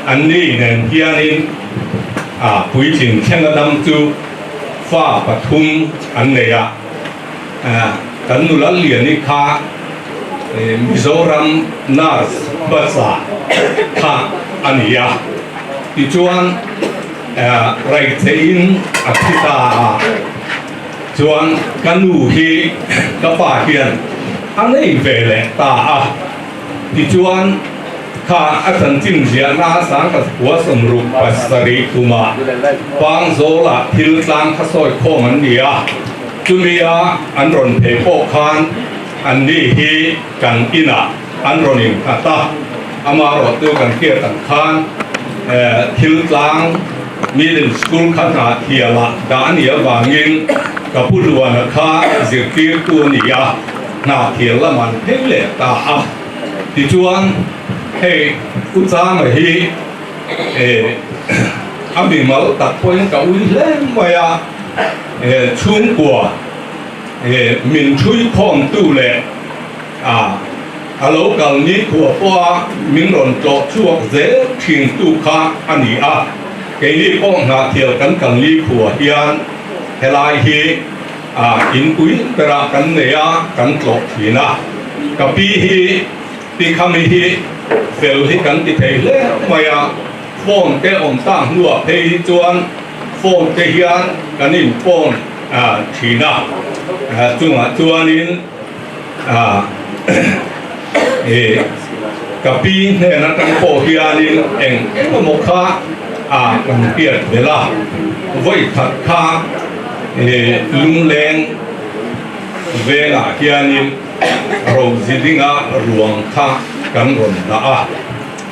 Anni nen hianin a puitling thlenga dam chu fa pathum an nei a. Kan nula Liani kha Mizoram nurse hmasa kha a ni a. Tichuan Raicheiin a thi ta a. Chuan ka nu hi ka pa hian a nei ve leh ta a. Tichuan, kha a chanchin ziahna sang ka khua 67 kumah Pangzawlah thil tlang kha sawi khawm an ni a, chumia an rawn phei pawh khan anni hi kan inah an rawn innghat a, amaherawhchu kan hriat ang khan thil tlang middle school kha hna thialah dah a nih avangin ka pu Luana kha zirtirtu a ni a. Hna thial lam an phei leh ta a, tichuan hei U Changa hi a mimal tak pawhin ka ui hle mai a, chhungkua min thui khawmtu leh a lo kal nikhua pawha min rawn tlawh chhuak zel thintu kha a ni a, keini pawh hna thial kan kal nikhua hian helai hi A inpui berah kan nei a, kan tlawh thin a. Ka pi hi ti khami hi fel hi kan ti thei hle mai a, phone te awm ta hnuah phei hi chuan phone te hian kan in phone thin a, chungah chuanin ka pi hnen atang pawh hianin eng eng emaw kha kan hriat belh a, vawi khat kha. Lungleng vengah hianin Rozi dinga ruang kha kan rawn dah a,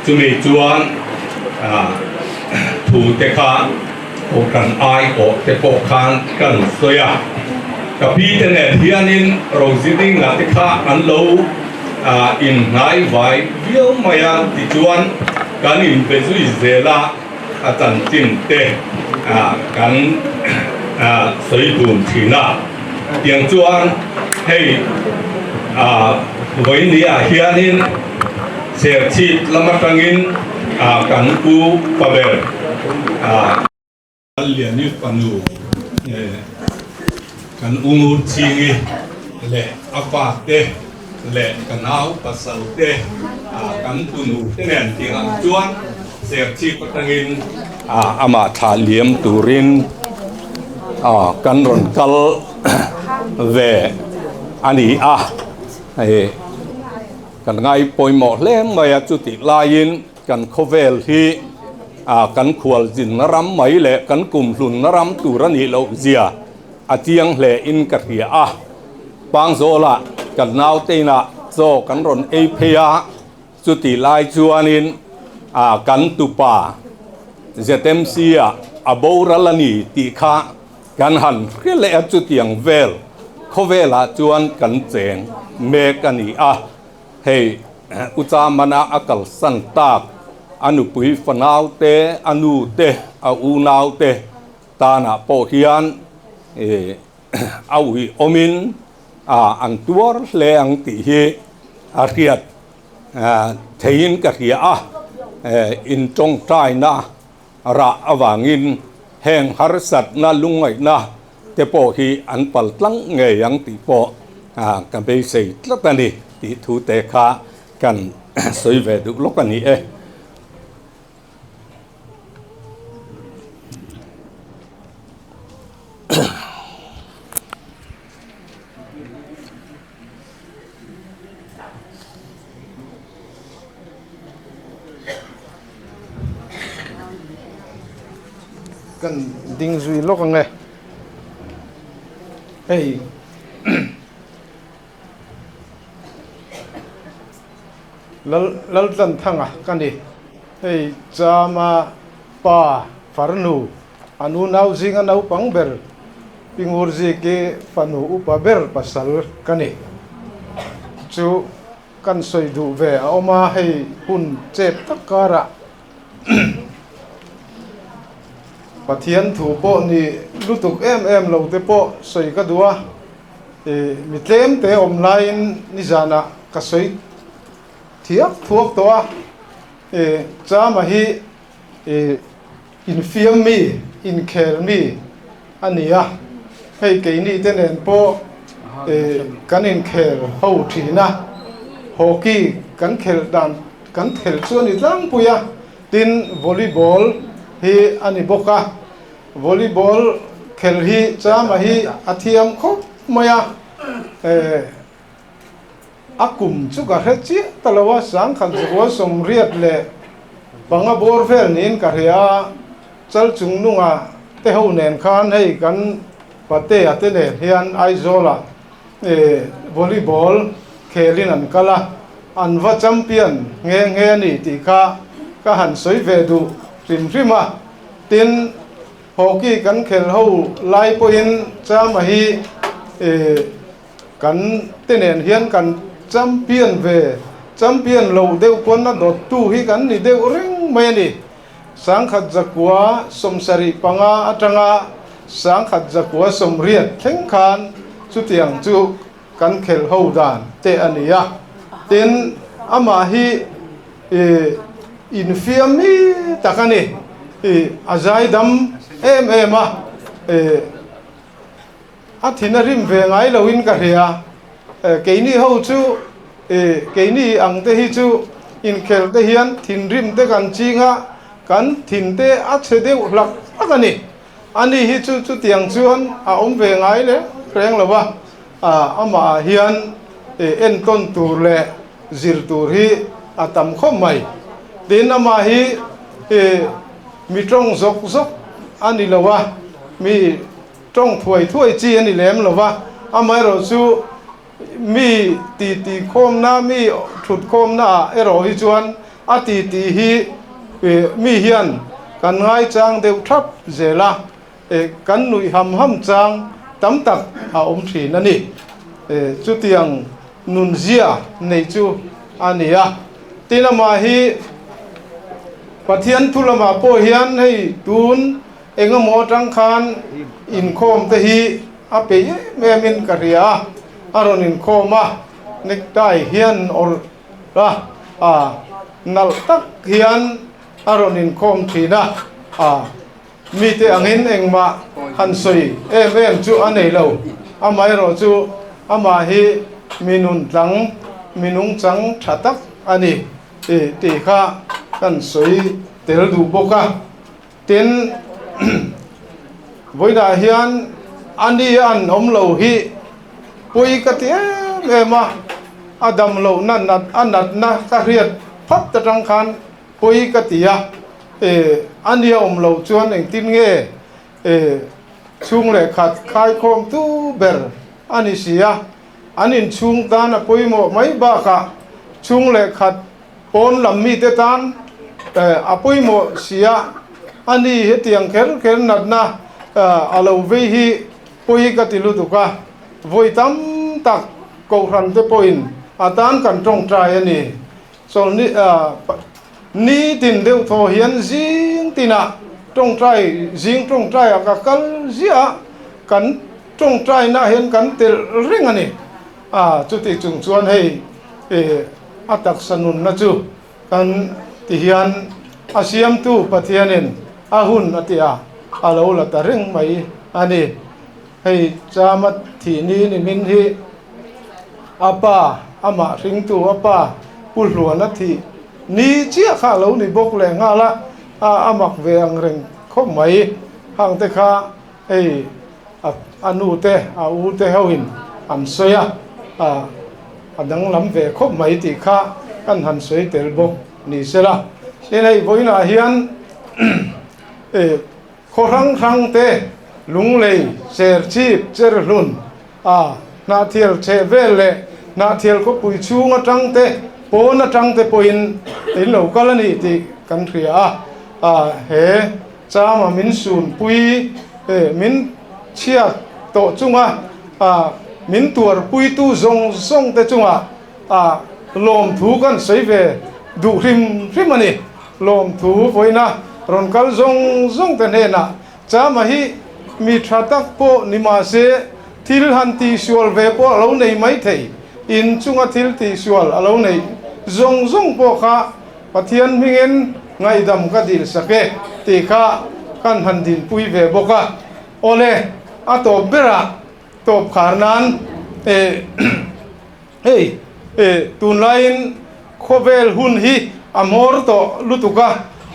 chumi chuan thu te kha Kohhran aiawh te pawh khan kan sawi a. Ka pi te nen hianin Rozi dinga te kha an lo inhnai vai viau mai a, tichuan kan inbe zui zel a. A chanchin te kan sawi dun thin a, tiang chuan hei vawinia hianin Serchhip lam atangin kan u paber Liani fanu kan u Ngurchingi leh a fate leh ka nau pasal te kan tunu te nen tih ang chuan Serchhip atangin amah thlah liam turin kan rawn kal ve a ni a, hei kan ngai pawimawh hle mai a chutih laiin. Kan khawvel hi kan khualzinna ram mai leh kan kumhlunna ram tur a nih loh zia a chiang hle in ka hria a. Pangzawlah kan naute inah chaw kan rawn ei phei a, chutih lai chuanin kan tupa ZMC-ah a boral a ni tih kha kan han hre leh a, chutiang vel khawvelah chuan kan cheng mek a ni a. Hei U Chamana a kalsan tak, a nupui fanau te, a nu te, a unau te tanah pawh hian a ui awmin an tuar hle ang tih hi a hriat theiin ka hria a, intawngtaina rah avangin heng harsatna lungngaihna te pawh hi an pal tlang ngei ang tih pawh ka beisei tlat a ni tih thu te kha kan sawi ve duh lawk a ni e. Kan ding zui lawk ang e. Hei Lal Laltlanthanga ka ni. Hei Chama pa farnu an unau zinga naupang ber Pi Ngurziki fanu upa ber pasal ka ni. Chu Kan sawi duh ve a awm a, hei hun chep tak karah Pathian thu pawh ni lutuk em em lo te pawh sawi ka duh a, ih mi tlem te awm laiin nizanah ka sawi thiak thuak tawh a, ih Chama hi. Infiam mi, inkhel mi a ni a, hei keini te nen pawh kan inkhel ho thin a, hockey kan khelh dan kan thelh chu a ni tlangpui a, tin volleyball hi a ni bawk a, volleyball khelh hi Chama hi a thiam khawp mai a, A kum chu ka hre chiah ta lo a, 1985 bawr vel niin ka hria a, chal chung nunga te ho nen khan hei kan patea te nen hian Aizawlah volleyball khelin an kal a, an va champion nghe nghe a ni tih kha ka han sawi ve duh hrim hrim a, tin hockey kan khel ho lai pawhin Chama hi Kan te nen hian kan champion ve, champion lo deuh pawn a dawttu hi kan ni deuh reng mai a ni. 1975 atanga 1980 thleng khan chutiang chu kan khelh ho dan te a ni a. Tin, amah hi infiam mi tak a ni. A zaidam em em a. A thin a rim ve ngai loin ka hria. Keini ho chu keini ang te hi chu inkhel te hian thinrim te kan ching a, kan thin te a chhe deuh hlak hlak a ni. Ani hi chu chutiang chuan a awm ve ngai leh reng lo a, amah ah hian entawn tur leh zir tur hi a tam khawp mai. Tin, amah hi mi tawng zawk zawk a ni lo a, mi Tawng thuai thuai chi a ni lem lo va, amaherawh chu mi titi khawmna, mi thut khawmna ah erawh hi chuan a titi hi mi hian kan ngaichang deuh thap zel a, kan nuih ham ham chang tam tak a awm thin a ni. Chutiang nunzia nei chu a ni a. Tin amah hi Pathian thu lamah pawh hian hei tun Engemaw atang khan inkhawm te hi a pe em em in ka hria a, a rawn inkhawm a, necktie hian awrh a, a nalh tak hian a rawn inkhawm thin a, a mite angin engmah han sawi em em chu a nei lo, amaherawh chu amah hi mi nun tlang, mi nungchang tha tak a ni tih kha kan sawi tel duh bawk a. Tin, vawiinah hian a ni an awm lo hi pui ka ti em em a, a dam lohna nat a natna ka hriat phawt atang khan pui ka ti a, e a ni a awm loh chuan engtin nge e chhung leh khat khaikhawm tu ber a ni si a, an inchhung tan a pawimawh mai bakah chhung leh khat Pawn lam mite tan a pawimawh si a, a ni hetiang kher kher natna a lo vei hi pawi ka ti lutuk a, vawi tam tak kohhran te pawhin a tan kan tawngtai a ni. Chawlhni ni tin deuh thaw hian zing tinah tawngtai zing tawngtaiah ka kal ziah a, kan tawngtainaah hian kan telh reng a ni. A chuti chung chuan hei a taksa nunna chu kan ti hian a siamtu Pathianin a hun a ti a, a lo la ta reng mai a ni. Hei Chama thih ni ni min hi a pa, amah hringtu a pa Pu Hluana thih ni chiah kha a lo ni bawk leh nghal a, a mak ve ang reng khawp mai. Hang te kha hei a nu te a u te ho in an sawi a, a danglam ve khawp mai tih kha kan han sawi tel bawk ni sela. Tin hei vawiinah hian khaw hrang hrang te Lunglei, Serchhip, Cherhlun a Hnahthial chheh vel leh Hnahthial khawpui chhung atang te pawn atang te pawhin in lo kal a ni tih kan hria a, he Chama min sunpui min chhiat tawh chunga min tuarpuitu zawng zawng te chunga lawmthu kan sawi ve duh hrim hrim a ni. Lawmthu vawiina rawn kal zawng zawng te hnenah Chama hi mi tha tak pawh ni mahse thil han tihsual ve pawh a lo nei mai thei. In chunga thil tihsual a lo neih zawng zawng pawh kha Pathian hmingin. ngaihdam ka dil sak e tih kha kan han dinpui ve bawk a. Awle, a tawp berah tawp khar nan eh hei eh tunlaiin khawvel hun hi a hmawr tawh lutuk a,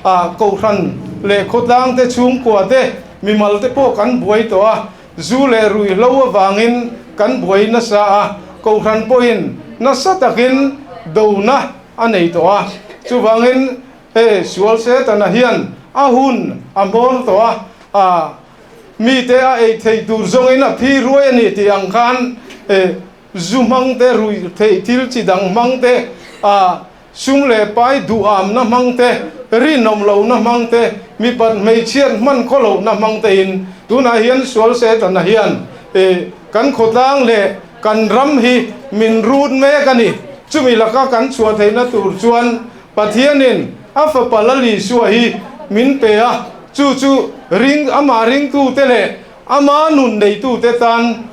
ah kohhran leh khawtlang te chhungkua te mimal te pawh kan buai tawh a, zu leh ruihhlo avangin kan buai nasa a, kohhran pawhin nasa takin dona a nei tawh a, chuvangin he sual Setana hian a hun a hmawr tawh a, ah mite a ei theih tur zawngin a phi ruai a ni tih ang khan eh zu hmang te, ruih theih thil chi dang hmang te, ah sum leh pai duhamna hmang te, rinawm lohna hmang te, mipat hmeichhiat hman khaw lohna hmang tein tunah hian sual Setana hian eh kan khawtlang leh kan ram hi min rut mek a ni. Chumi laka kan chhuah theihna tur chuan Pathianin a Fapa Lal Isua hi min pe a, chu chu ring amah ringtute leh ama nun neitute tan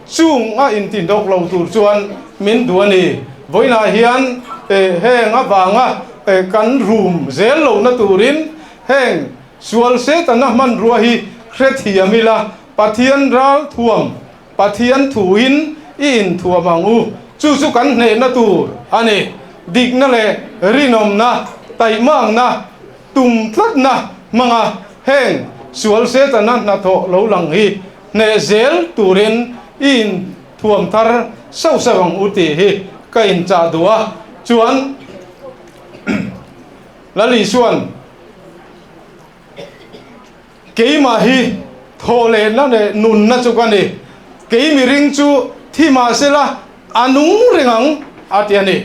chung a intihnawk lo tur chuan min duh a ni. Vawiinah hian heng avanga kan rum zel lohna turin heng sual Setana hmanrua hi hrethiam ila, Pathian ral thuam Pathian thuin i inthuam ang u, chu chu kan hnehna tur a ni. Dikna leh rinawmna, taihmakna, tum tlatna hmanga heng sual Setana hnathawh lo lang hi hneh zel turin i inthuam thar sauh sauh ang u tih hi ka inchah duh a. Chuan Lal Isua'n. Keimah hi thaw lehna leh nunna chu ka ni, kei miring chu thi mah sela a nung reng ang, a ti a ni.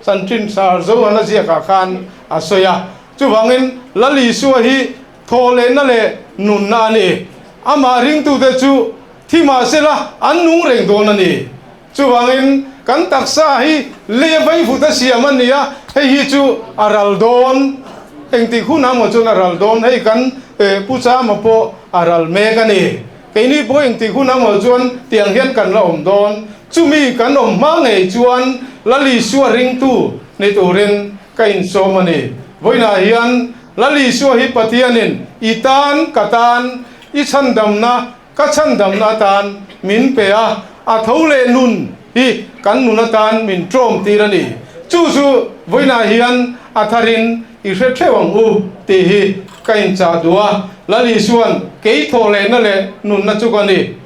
Chanchin Sar Zohana ziakah khan a sawi a. Chuvangin Lal Isua hi thaw lehna leh nunna a ni. Amah ringtute chu thi mah sela an nung reng dawn a ni. Chuvangin kan taksa hi lei a vaivut a siam a ni a, hei hi chu a ral dawn. Engtik hun amaw chuan a ral dawn, hei kan Pu Chama pawh a ral mek a ni. Keini pawh engtik hun amaw chuan tiang hian kan la awm dawn. Chumi kan awm hma ngei chuan Lal Isua ringtu ni turin ka insawm a ni. Vawiinah hian Lal Isua hi Pathianin i tan, ka tan, i chhandamna, Ka chhandamna atan min pe a, a tho leh nun hi kan nun atan min ṭawm tir a ni. Chu chu vawiinah hian a tharin i hre ṭheuh ang u tih hi ka inchah duh a. Lal Isua'n kei thawh lehna leh nunna chu ka ni.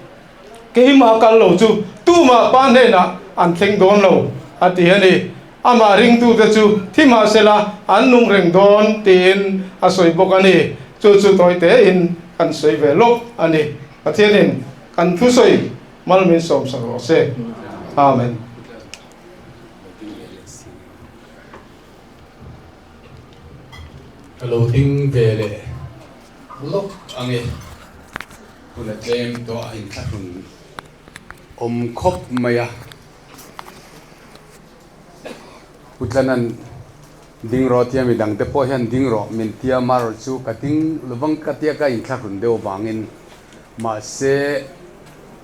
Keimah kal lo chu tumah pa hnenah an thleng dawn lo, a ti a ni. Amah ringtute chu thi mah sela an nung reng dawn tiin a sawi bawk a ni. Chu chu tawi tein kan sawi ve lawk a ni. Pathianin kan thusawi mal min sawmsak rawh se. Amen. Ka lo ding ve leh lawk ang e. Hun a tlem tawh a inthlahrun awm khawp mai a. Putlanan ding rawh tia midang te pawh hian ding rawh min tia mar chu ka ding lovang ka tia ka inthlahrun deuh vangin mahse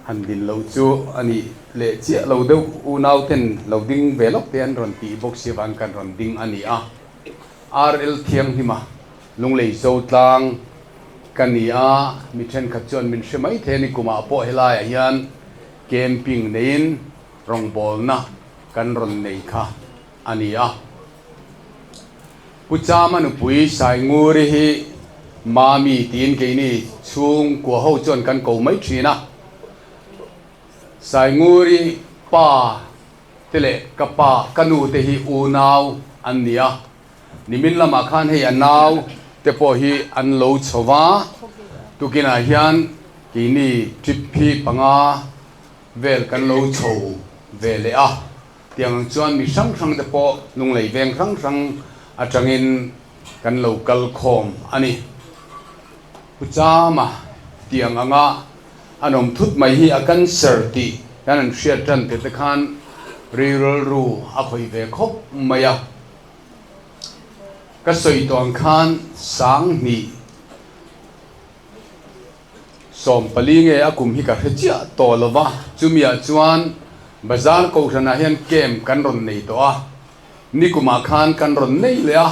han din lo chu a nih leh chiah lo deuh unau ten lo ding ve lawk te an rawn tih bawk si avangin kan rawn ding a ni a. RL Thianghlima Lunglei Zotlang ka ni a, mi thenkhat chuan min hre mai thei a ni kumah pawh helaiah hian camping neiin rawngbawlna kan rawn nei kha a ni a. Pu Chama nupui Sainguri hi Mami tiin keini chhungkua ho chuan kan ko mai thin a. Sainguri pa te leh ka pa, ka nu te hi unau an ni a. Nimin lamah khan hei a nau te pawh hi an lo chho va, tukinah hian keini trip hi panga vel kan lo chho ve leh a, tiang ang chuan mi hrang hrang te pawh lunglei veng hrang hrang atangin kan lo kal khawm a ni. Pu Chama tiang anga an awm thut mai hi a cancer tih kan han hriat tan te te khan rilru a khawih ve khawp mai a. Ka sawi tawh ang khan 2024 nge a kum hi ka hre chiah tawh lo va, chumiah chuan bazar kohhranah hian camp kan rawn nei tawh a, nikumah khan kan rawn nei leh a.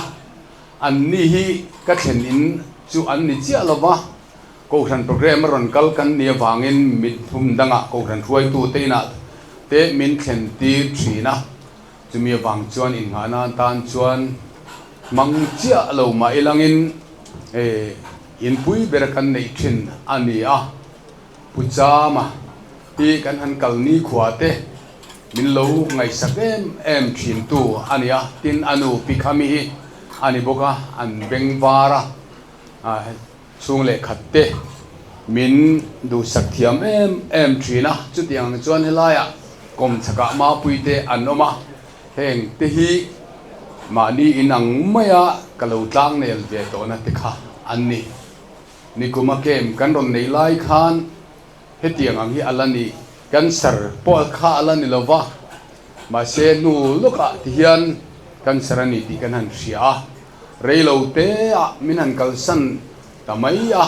An ni hi ka thlen in chu an ni chiah lo va, Kohhran programme a rawn kal kan nih avangin mit hmun dangah Kohhran hruaitu te inah te min thlen tir thin a, chumi avang chuan innghahna atan chuan hmang chiah lo mah ilangin inpui ber kan neih thin a ni a. Pu Chama hi kan han kal nikhua te min lo ngaihsak em em thin tu a ni a, tin a nu Pi Khami hi a ni bawk a, an beng var a. Chhung leh khat te min duhsak thiam em em thin a, chutiang chuan helaiah kawmchhakah mapui te an awm a, heng te hi mahni inang maia ka lo tlangnel ve tawhna te kha an ni. Nikuma camp kan rawn neih lai khan hetiang ang hi a la ni, cancer pawh kha a la ni lo va, mahse hnu lawkah ti hian cancer a ni tih kan han hria a. Reilo te ah min han kalsan ta mai a,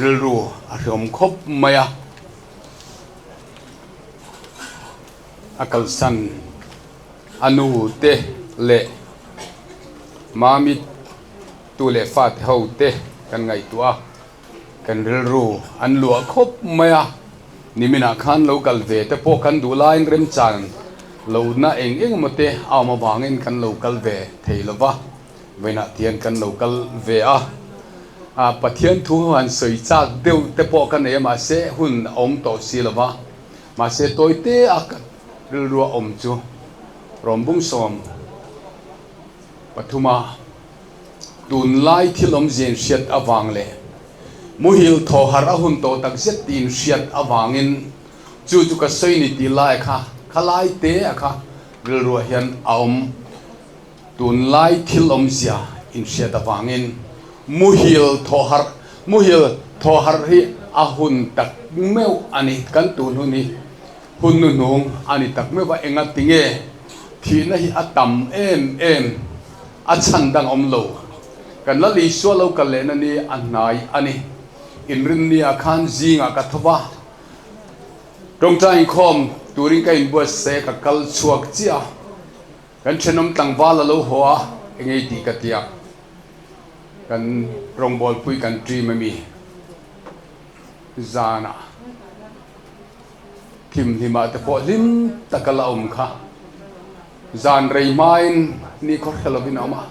rilru a hreawm khawp mai a. A kalsan a nu te leh mami tu leh fa te ho te kan ngaihtuah a, kan rilru an luah khawp mai a. Niminah khan lo kal ve te pawh kan duh laiin remchan lohna eng eng emaw te a awm avangin kan lo kal ve thei lo va, vawiinah tihian kan lo kal ve a. Pathian thu han sawi chak deuh te pawh ka nei a, mahse hun a awm tawh si lo va, mahse tawi te a ka rilrua awm chu Rawmbung 13 tunlai thil awmzia inhriat avang leh Muhil thaw harh a hun tawh tak zet tiin hriat avangin chu chu ka sawi ni tih lai kha kha lai te a kha rilruah hian a awm. Tunlai thil awmzia inhriat avangin muhil thaw harh muhil thaw harh hi a hun tak meuh a ni. Kan tun hun hi hun hnuhnung a ni tak meuh a, enga tinge thihna hi a tam em em a chhan dang awm lo. Kan Lal Isua lo kal lehna ni a hnai a ni. Inrinnia khan zingah ka tho va, tawngtai inkhawm turin ka inbuatsaih a, ka kal chhuak chiah a. Kan thenawm tlangval a lo haw a, engei tih ka tia. Kan rawngbawlpui kan team ami zanah thimhlimah te pawh hlim taka la awm kha. Zan rei hmain ni khaw hre lovin a awm a,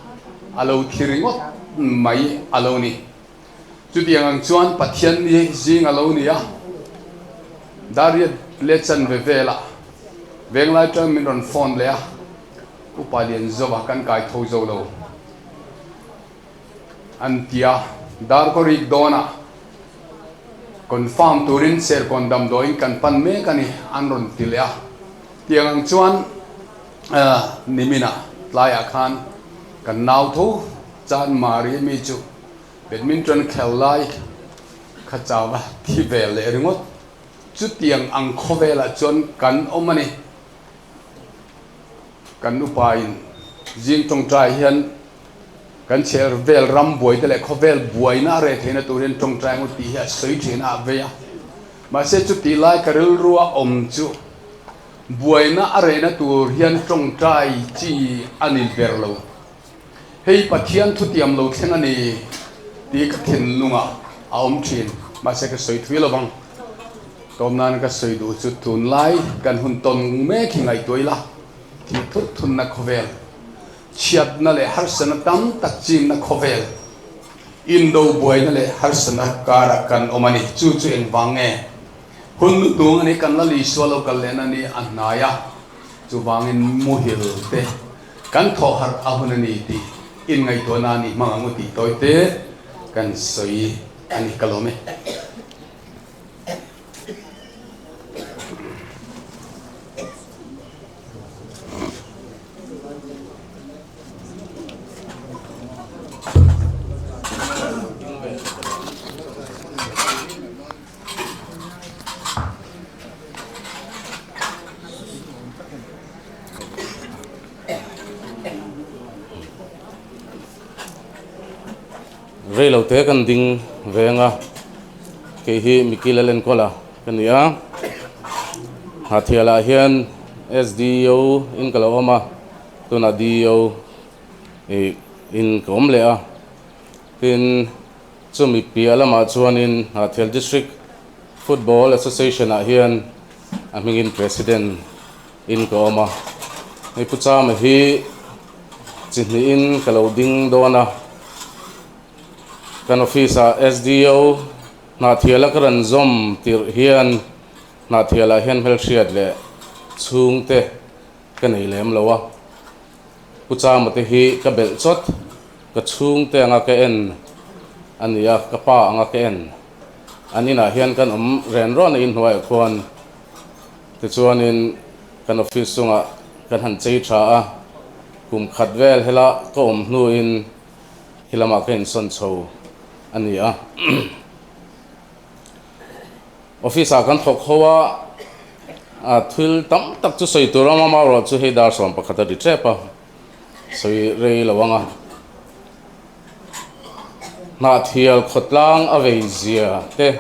a lo thi ringawt mai a lo ni. Chutiang ang chuan Pathian ni zing a lo ni a, Dariat leh chanve velah Venglai ṭang min rawn phone leh a, Upa Lianzova kan kai tho zo lo an ti a, Darkawrik dawnah confirm turin Serkawn damdawiin kan pan mek a ni an rawn ti leh a. Tiang ang chuan niminah tlaiah khan kan nau tho Chan Mari mi chu badminton khel lai kha chau va thi ve leh ringawt. Chutiang ang khawvelah chuan kan awm a ni. Kan upain zing tawngtai hian kan chher vel ram buai te leh khawvel buaina a reh theihna tur hian tawngtai ang u tih hi a sawi thin a vei a. Mahse chutih lai ka rilrua awm chu buaina a rehna tur hian tawngtai chi a ni ber lo. Hei Pathian thutiam lo thleng a ni tih ka thinlungah a awm thin. Mahse ka sawi thui lo vang. Tawm nan ka sawi duh chu tunlai kan hun tawn mek hi ngaihtuah ila thih thut thunna khawvel, chhiatna leh harsana tam tak chinna khawvel, indo buaina leh harsana karah kan awm a ni. Chu chu engvang nge? Hun lutung a ni, kan Lal Isua lo kal lehna ni a hnai a, chuvangin muhil te kan thawh harh a hun a ni tih inngaihtuahna a nih hmang ang u tih tawi te kan sawi a ni ka lawm e. Rei lo te kan ding veng a, kei hi Mikil Alenkawla ka ni a, Hnahthialah hian SDO in ka lo awm a, tunah DEO ih. in ka awm leh a, tin chumi piah lamah chuanin Hnahthial District Football Association ah hian a hmingin President in ka awm a, hei Pu Chama hi chi hnihin ka lo ding dawn a, kan office ah SDO Hnahthiala ka rawn zawm tirh hian Hnahthialah hian hmelhriat leh chhungte ka nei lem lo a, Pu Chama te hi ka belh chawt, ka chhungte anga ka en a ni a, ka pa anga ka en. An inah hian kan awm ren rawn a inhnuaiah khuan tichuanin kan office chungah kan han chei tha a, kum khat vel hela ka awm hnuin khi lamah ka insawn chho a ni a. Office ah kan thawk ho a, a thil tam tak chu sawi tur awm a, amaherawh chu hei dar 11 a ri tep a, sawi rei lo ang a. Hnahthial khawtlang a vei zia te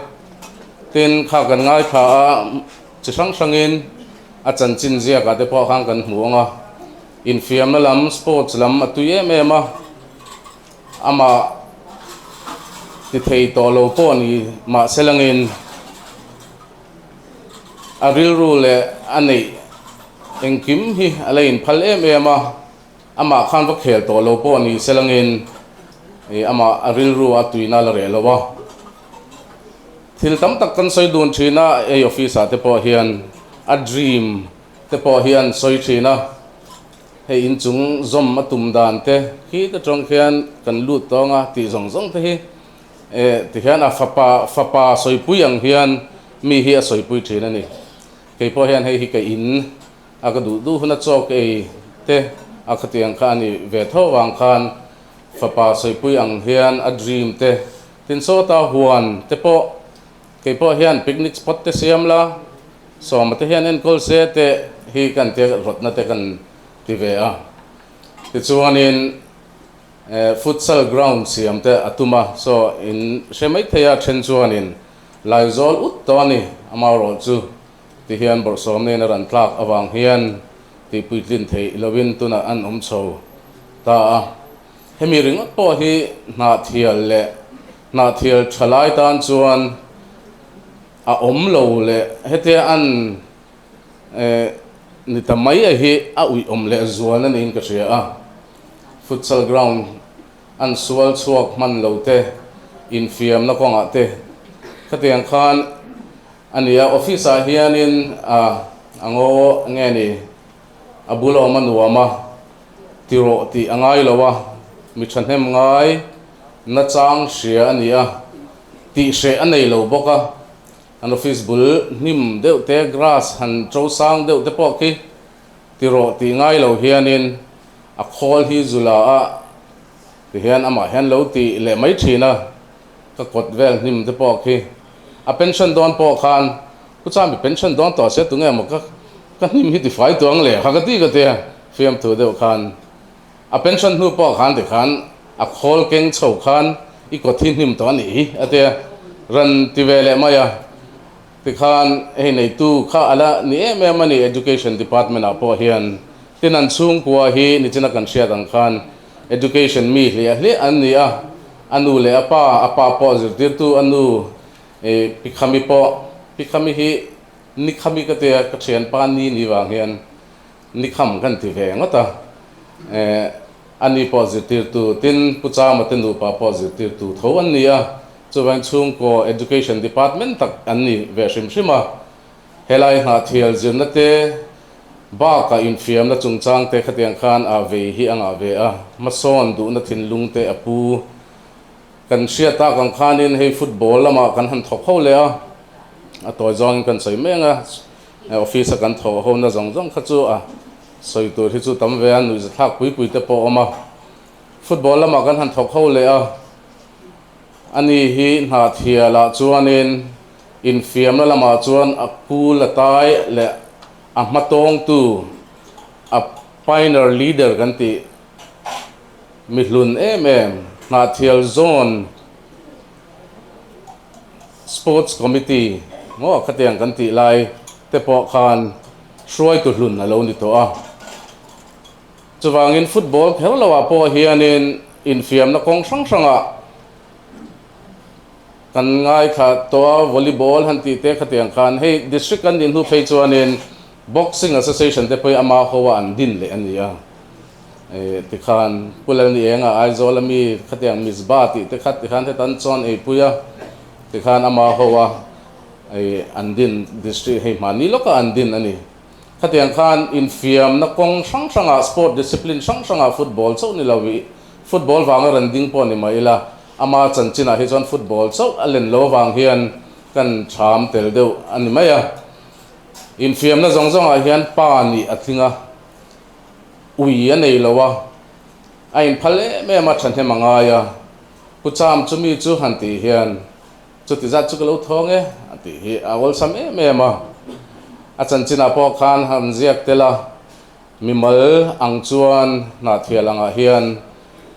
tin kha kan ngaithla a, chi hrang hrangin a chanchin ziakah te pawh khan kan hmu ang a, infiamna lam sports lam a tui em em a. Amah ti thei tawh lo pawh ni mahse langin a rilru leh a neih engkim hi a la inphal em em a, amah khan va khel tawh lo pawh ni se langin amah a rilru a tuina la reh lo a. Thil tam tak kan sawi dun thin a, hei office ah te pawh hian a dream te pawh hian sawi thin a. Hei inchung zawm a tum dan te khi te tawng khian kan lut tawng a tih zawng zawng te hi eh ti hian a fapa fapa sawipui ang hian mi hi a sawipui thin a ni. Kei pawh hian hei hi ka in a ka duh duh hun a chawk ei te a khatiang kha a ni ve tho vang khan fapa sawipui ang hian a dream te tin sawta huan te pawh kei pawh hian picnic spot te siam la Sawma te hian enkawl se te hi kan tia rawtna te kan ti ve a. Tichuanin futsal ground siam te a tum a, so in hre mai thei a, then chuanin Laizawl ut tawh a ni, amaherawh chu ti hian bawrhsawm nen a ran tlak avang hian tihpuitlin theih lovin tunah an awm chho ta a. Hemi ringawt pawh hi hnahthial leh hnahthial thalai tan chuan A awm lo leh hetia an ni ta mai a hi a uih awm leh zual a niin ka hria a. Futsal ground an sual chhuak hman lo te, infiamna kawngah te khatiang khan a ni a. Office ah hianin a a ngaw nge ni a bul a awm a nuam a, ti rawh tih a ngai lo a, mi thahnem ngai nachang hria a ni a. Tih hreh a nei lo bawk a, an office bul hnim deuh te, grass han to sang deuh te pawh khi ti rawh tih ngai lo hianin a khawl hi zula a ti hian amah hian lo ti leh mai thin a, ka kawt vel hnim te pawh khi a pension dawn pawh khan Pu Chami pension dawn tawh se tunge maw ka ka hnim hi tifai tuang le kha ka ti ka tia fiamthu deuh khan. A pension hnu pawh khan tikhan a khawl keng chho khan i kawt hi hnim tawh a nih hi a tia rawn ti ve leh mai a. Tikhan hei neitu kha a la ni em em a ni Education Department ah pawh hian tin an chhungkua hi nichina kan hriat ang khan Education mi hliah hliah an ni a, a nu leh a pa, a pa pawh zirtirtu a nu Pikhami pawh Pikhami hi Nikhami ka tia ka thianpa ni ni vang hian Nikham kan ti ve ngawt a, a ni pawh zirtirtu tin Pu Chama te nupa pawh zirtirtu tho an ni a, chuvangin chhungkaw Education Department tak an ni ve hrim hrim a, helai hnahthial zirna te bakah infiamna chungchang te khatiang khan a vei hi a ngah ve a, hmasawn duhna thinlung te a pu. Kan hriat tak ang khanin hei football lamah kan han thawk ho leh a, a tawi zawngin kan sawi mek a, office a kan thawh ho na zawng zawng kha chu a sawi tur hi chu tam ve a, nuihza thlak pui pui te pawh a awm a. Football lamah kan han thawk ho leh a, ani hi hnahthialah chuanin infiamna lamah chuan a kul a tai leh a hmatawngtu a pioneer leader kan tih Mihlun em em Hnahthial Zone Sports Committee maw khatiang kan tih lai te pawh khan hruaitu hlun a lo ni tawh a. Chuvangin football kher loah pawh hianin infiamna kawng hrang hrangah kan ngaithla tawh a, volleyball han tih te khatiang khan hei district kan din hnu phei chuanin boxing association te pawh hi ama hoa an din leh a ni a, tikhan Pu Lalnienga Aizawl ami khatiang Mizba tih te kha tikhan heta an chuan eipui a, tikhan ama hoa an din district hei hmahni lawka an din a ni. Khatiang khan infiamna kawng hrang hrangah sport discipline hrang hrangah football chauh ni lo i football vanga rawn ding pawh ni mah ila ama chanchinah hi chuan football chauh a len lo avang hian kan ṭham tel deuh a ni mai a. Infiamna zawng zawngah hian pa nih a tling a, ui a nei lo a, a inphal em em a ṭhahnem a ngai a, Pu Cham chumi chu han tih hian Chuti zat chu ka lo thawng e, a tih hi a awlsam em em a. A chanchinah pawh khan han ziak tel a, mimal ang chuan hnahthial angah hian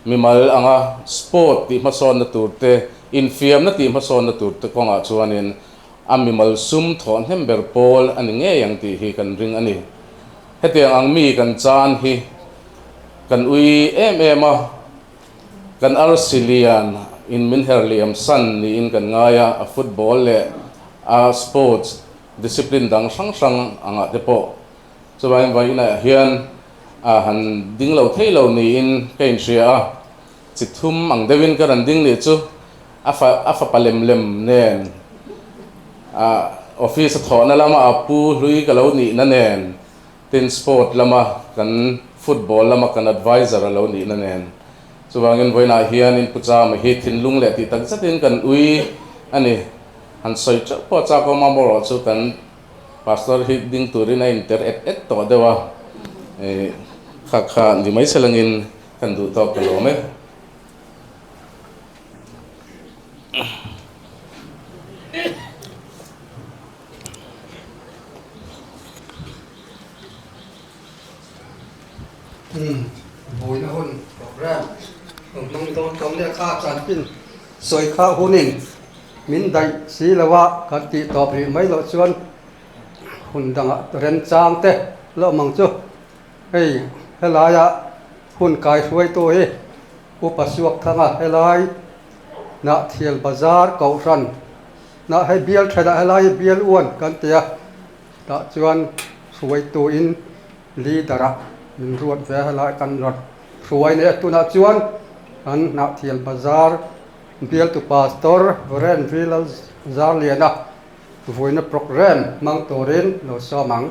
mimal anga sport tih hmasawnna tur te, infiamna tih hmasawnna tur te kawngah chuanin a mimal sum thawh hnem ber pawl a ni ngei ang tih hi kan ring a ni. Hetiang ang mi kan chan hi kan ui em em a. Kan arsi lian in min her liam san niin kan ngai a, a football leh a sports discipline dang hrang hrang angah te pawh chuvangin vawiinah hian a han ding lo thei lo niin ka inhria a, chi thum ang deuhin ka rawn ding nih chu a fa a fapa lem lem nen a office a thawhna lama a pu hlui ka lo nihna nen Tin, sport lama kan football lama kan advisor a lo nihna nen. Chuvangin vawiinah hianin Pu Chama hi thinlung leh tih tak zetin kan ui a ni. Han sawi teuh pawh chak awm a, amaherawh chu kan Pastor hi ding turin a inter et et tawh deuh a, kha kha ni mai selangin kan duh tawk ka lawm e. Buaina hun program rawn hmang dawn tawm leh kha chanchin sawi kha hunin min daih si lo a, kan tih tawp rih mai loh chuan hun dangah remchang te la awm ang chu. Hei helaia hun kaihruaitu hi Upa Suakthanga helai Hnahthial Bazar Kohhran Nah hei bial thenah helai hi bial uan kan ti a, tah chuan hruaituin leader ah min ruat ve a, helai kan rawn hruai nei a, tunah chuan kan Hnahthial Bazar bialtu Pastor Varen Vilal Zarliana vuina programme hmang turin lo sawm ang.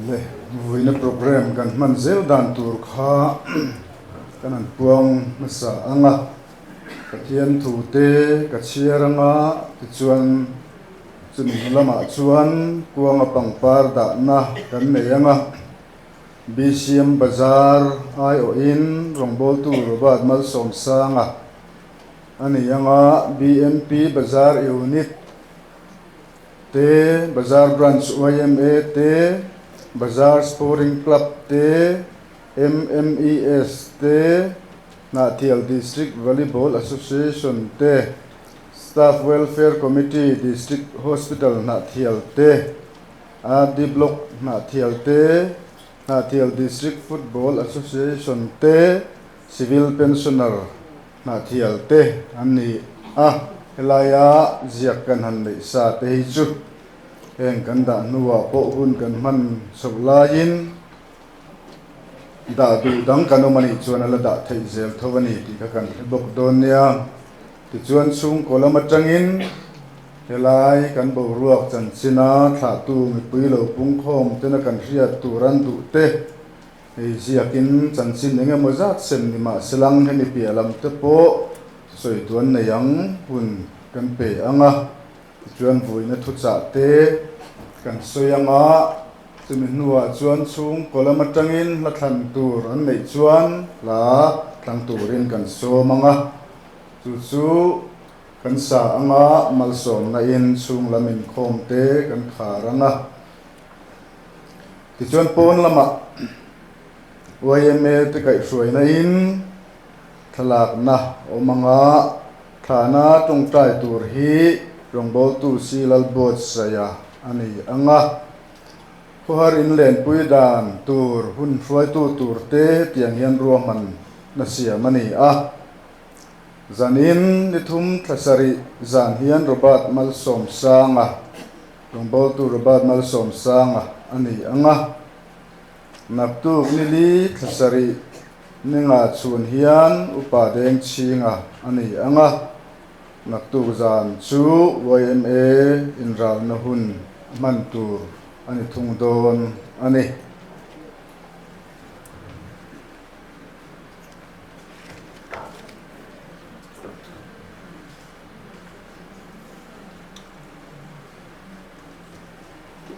Le vuina program kan hman zel dan tur kha kan han puang hmasa ang a, Pathian thu te ka chhiar ang a, tichuan chumi hnu lamah chuan kuanga pangpar dahna kan nei ang a, BCM Bazar aiawhin rawngbawltu Robert Malsawmsanga a ni ang a, BNP Bazar Unit te, Bazar Branch yma te, Bazar Sporting Club te, MMES te, Hnahthial District Volleyball Association te, Staff Welfare Committee District Hospital Hnahthial te, RD Block Hnahthial te, Hnahthial District Football Association te, Civil Pensioner Hnahthial te an ni a, helaia ziak kan han neih sa te hi chu heng kan dah hnuah pawh hun kan hman chhoh laiin dah duh dang kan awm a nih chuan a la dah theih zel tho a ni tih kha kan hre bawk dawn nia. Tichuan chhungkaw lam atangin helai kan boruak chanchina thlahtu mipui lo pungkhawm tena kan hriat tur an duh te, Hei ziakin chanchin eng emaw zat sem ni mah selang hemi piah lam te pawh sawi tuan nei ang hun kan pe ang a, tichuan vuina thuchah te kan sawi ang a, chumi hnuah chuan chhungkaw lam atangin hla thlan tur an neih chuan hla thlang turin kan sawm ang a, chu chu kan sa ang a, malsawmna in chhung lam inkhawm te kan khar ang a. Tichuan pawn lamah yma te kaihhruaina in thlalakna awm anga Thlahna tawngtai tur hi rawngbawltu si Lalbuatsaia a ni ang a, khawhar in lenpui dan tur hun hruaitu turte tiang hian ruahman na siam a ni a. Zanin ni thum thla sarih zan hian Robert Malsawmsanga, rawngbawltu Robert Malsawmsanga a ni ang a, naktuk ni li thla sarih ni nga chhun hian Upa Dengchhinga a ni ang a, naktuk zan chu yma inralna hun hman tur a ni thung dawn a ni.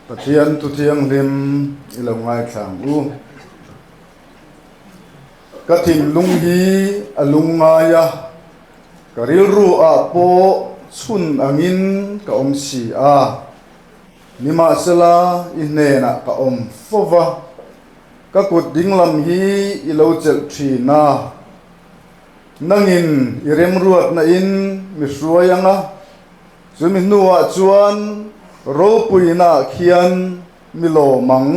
Pathian thu thianghlim i lo ngaithla ang u. Ka thinlung hi a lung ngai a, ka rilru ah pawh chhun angin ka awm si a. Nimahsela i hnenah ka awm fo va. Ka kut dinglam hi i lo chelh thin a, nangin i remruatna in mi hruai ang a, chumi hnuah chuan ropuina ah khian mi lawm ang.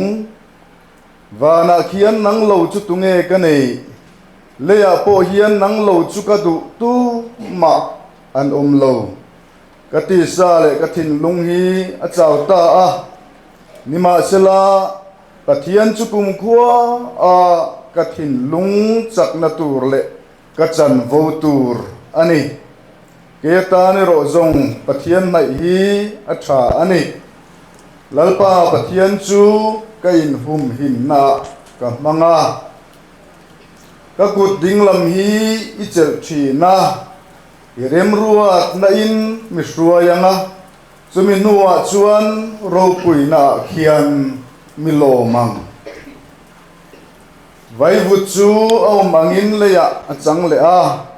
Vanah khian nang lo chu tunge ka neih? Leiah pawh hian nang lo chu ka duh tu mah an awm lo. Ka tisa leh ka thinlung hi a chau ta a, nimahsela Pathian chu kumkhua a ka thinlung chakna tur leh ka chanvo tur a ni. Kei atan erawh zawng Pathian hnaih hi a tha a ni. Lalpa Pathian chu ka inhumhimnaah ka hmang a. Ka kut dinglam hi i chelh thin a, i remruatna in mi hruai ang a. Chumi hnuah chuan ropuinaah khian mi lawm ang. Vaivut chu a awm angin leiah a chang leh a,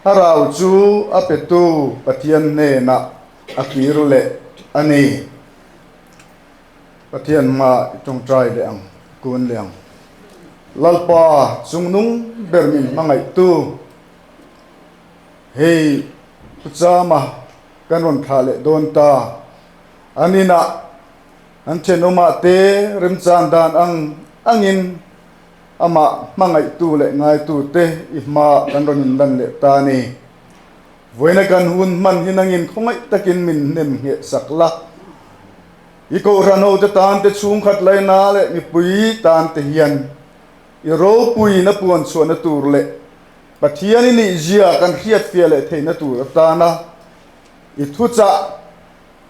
thlarau chu a petu Pathian hnenah a kir leh a ni. Pathian hma i tawngtai leh ang, i kun leh ang. Lalpa chungnung ber min hmangaihtu, hei Pu Chama, Kan rawn thlah leh dawn ta. An inah an thenawmah te remchang dan ang angin amah hmangaihtu leh ngaitu te i hmaah kan rawn inlan leh ta a ni. Vawiina kan hun hman hi nangin khawngaih takin min hnem ngheh sak la. I kohhran hote tan te chhungkhat laina leh mipui tan te hian i ropuina puan chhuahna tur leh Pathian i nihzia kan hriatfiah leh theihna tur atana i thuchah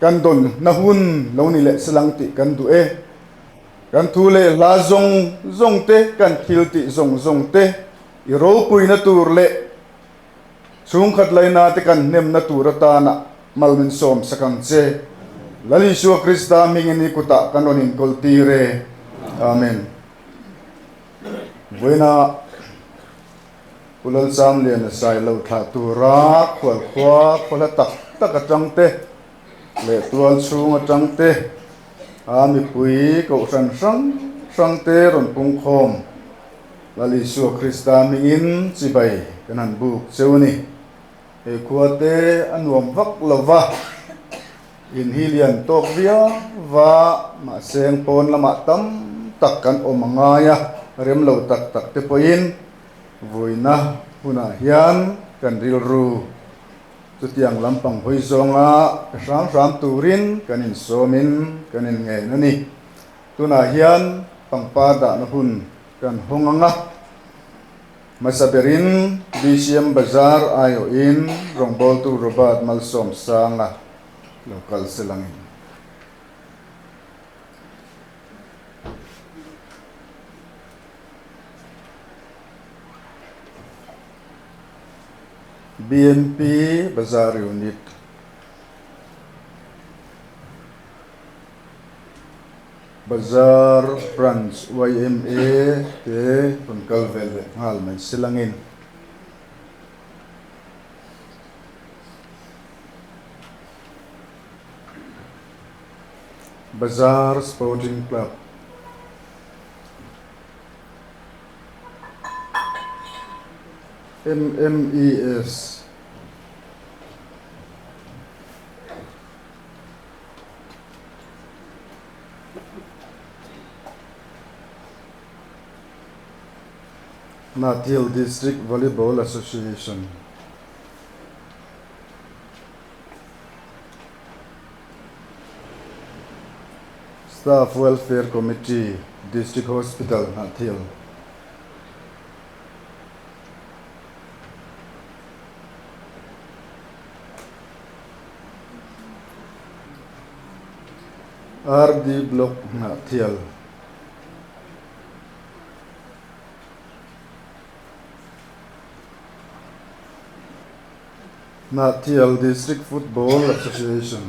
kan dawnna hun lo ni leh salang tih kan duh e. Kan thu leh hla zawng zawng te, kan thil tih zawng zawng te i ropuina tur leh chhungkhat laina te kan hnemna tur atana mal min sawm sak ang che. Lal Isua Krista hmingin i kutah kan rawn inkawl tir e. Amen. Vawiina Pu Lalchamliana sai lo thlah tura khualkhua khawhla tak tak atang te leh tual chhung atang te a mipui kohhran hrang hrang te rawn pungkhawm Lal Isua Krista hmingin chibai kan han buk cheu a ni. He khua te a nuam vak lo va, in hi lian tawk viau va, mahse eng pawn lamah tam tak kan awm a ngai a, rem lo tak tak te pawhin Vawiina hunah hian kan rilru chutiang lampang hawi zawnga pe hram hram turin kan insawmin kan inngen a ni. Tunah hian pangpar dahna hun kan hawng ang a, hmasa berin BCM Bazar aiawhin rawngbawltu Robert Malsawmsanga lo kal selangin. BNP Bazar Unit Bazar Branch yma te rawn kal ve leh nghal mai silangin. Bazar Sporting Club. MMES. Hnahthial District Volleyball Association. Staff Welfare Committee, District Hospital, Hnahthial. RD Block, Hnahthial. Hnahthial District Football Association.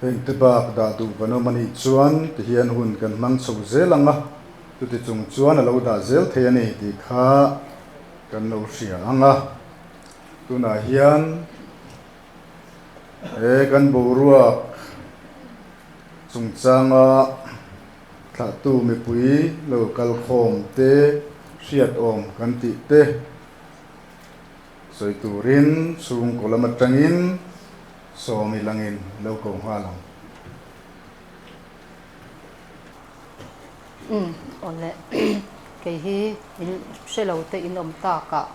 Heng te bak dah duh kan awm a nih chuan tihian hun kan hmang chho zel ang a, chuti chung chuan a lo dah zel thei a ni tih kha kan lo hria ang a. Tunah hian he kan boruak chungchanga thlahtu mipui lo kalkhawm te hriat awm kan tih te sawi turin chhungkaw lam atangin sawmi langin lo ko nghal ang. Umm awle kei hi in hre lo te in awm takah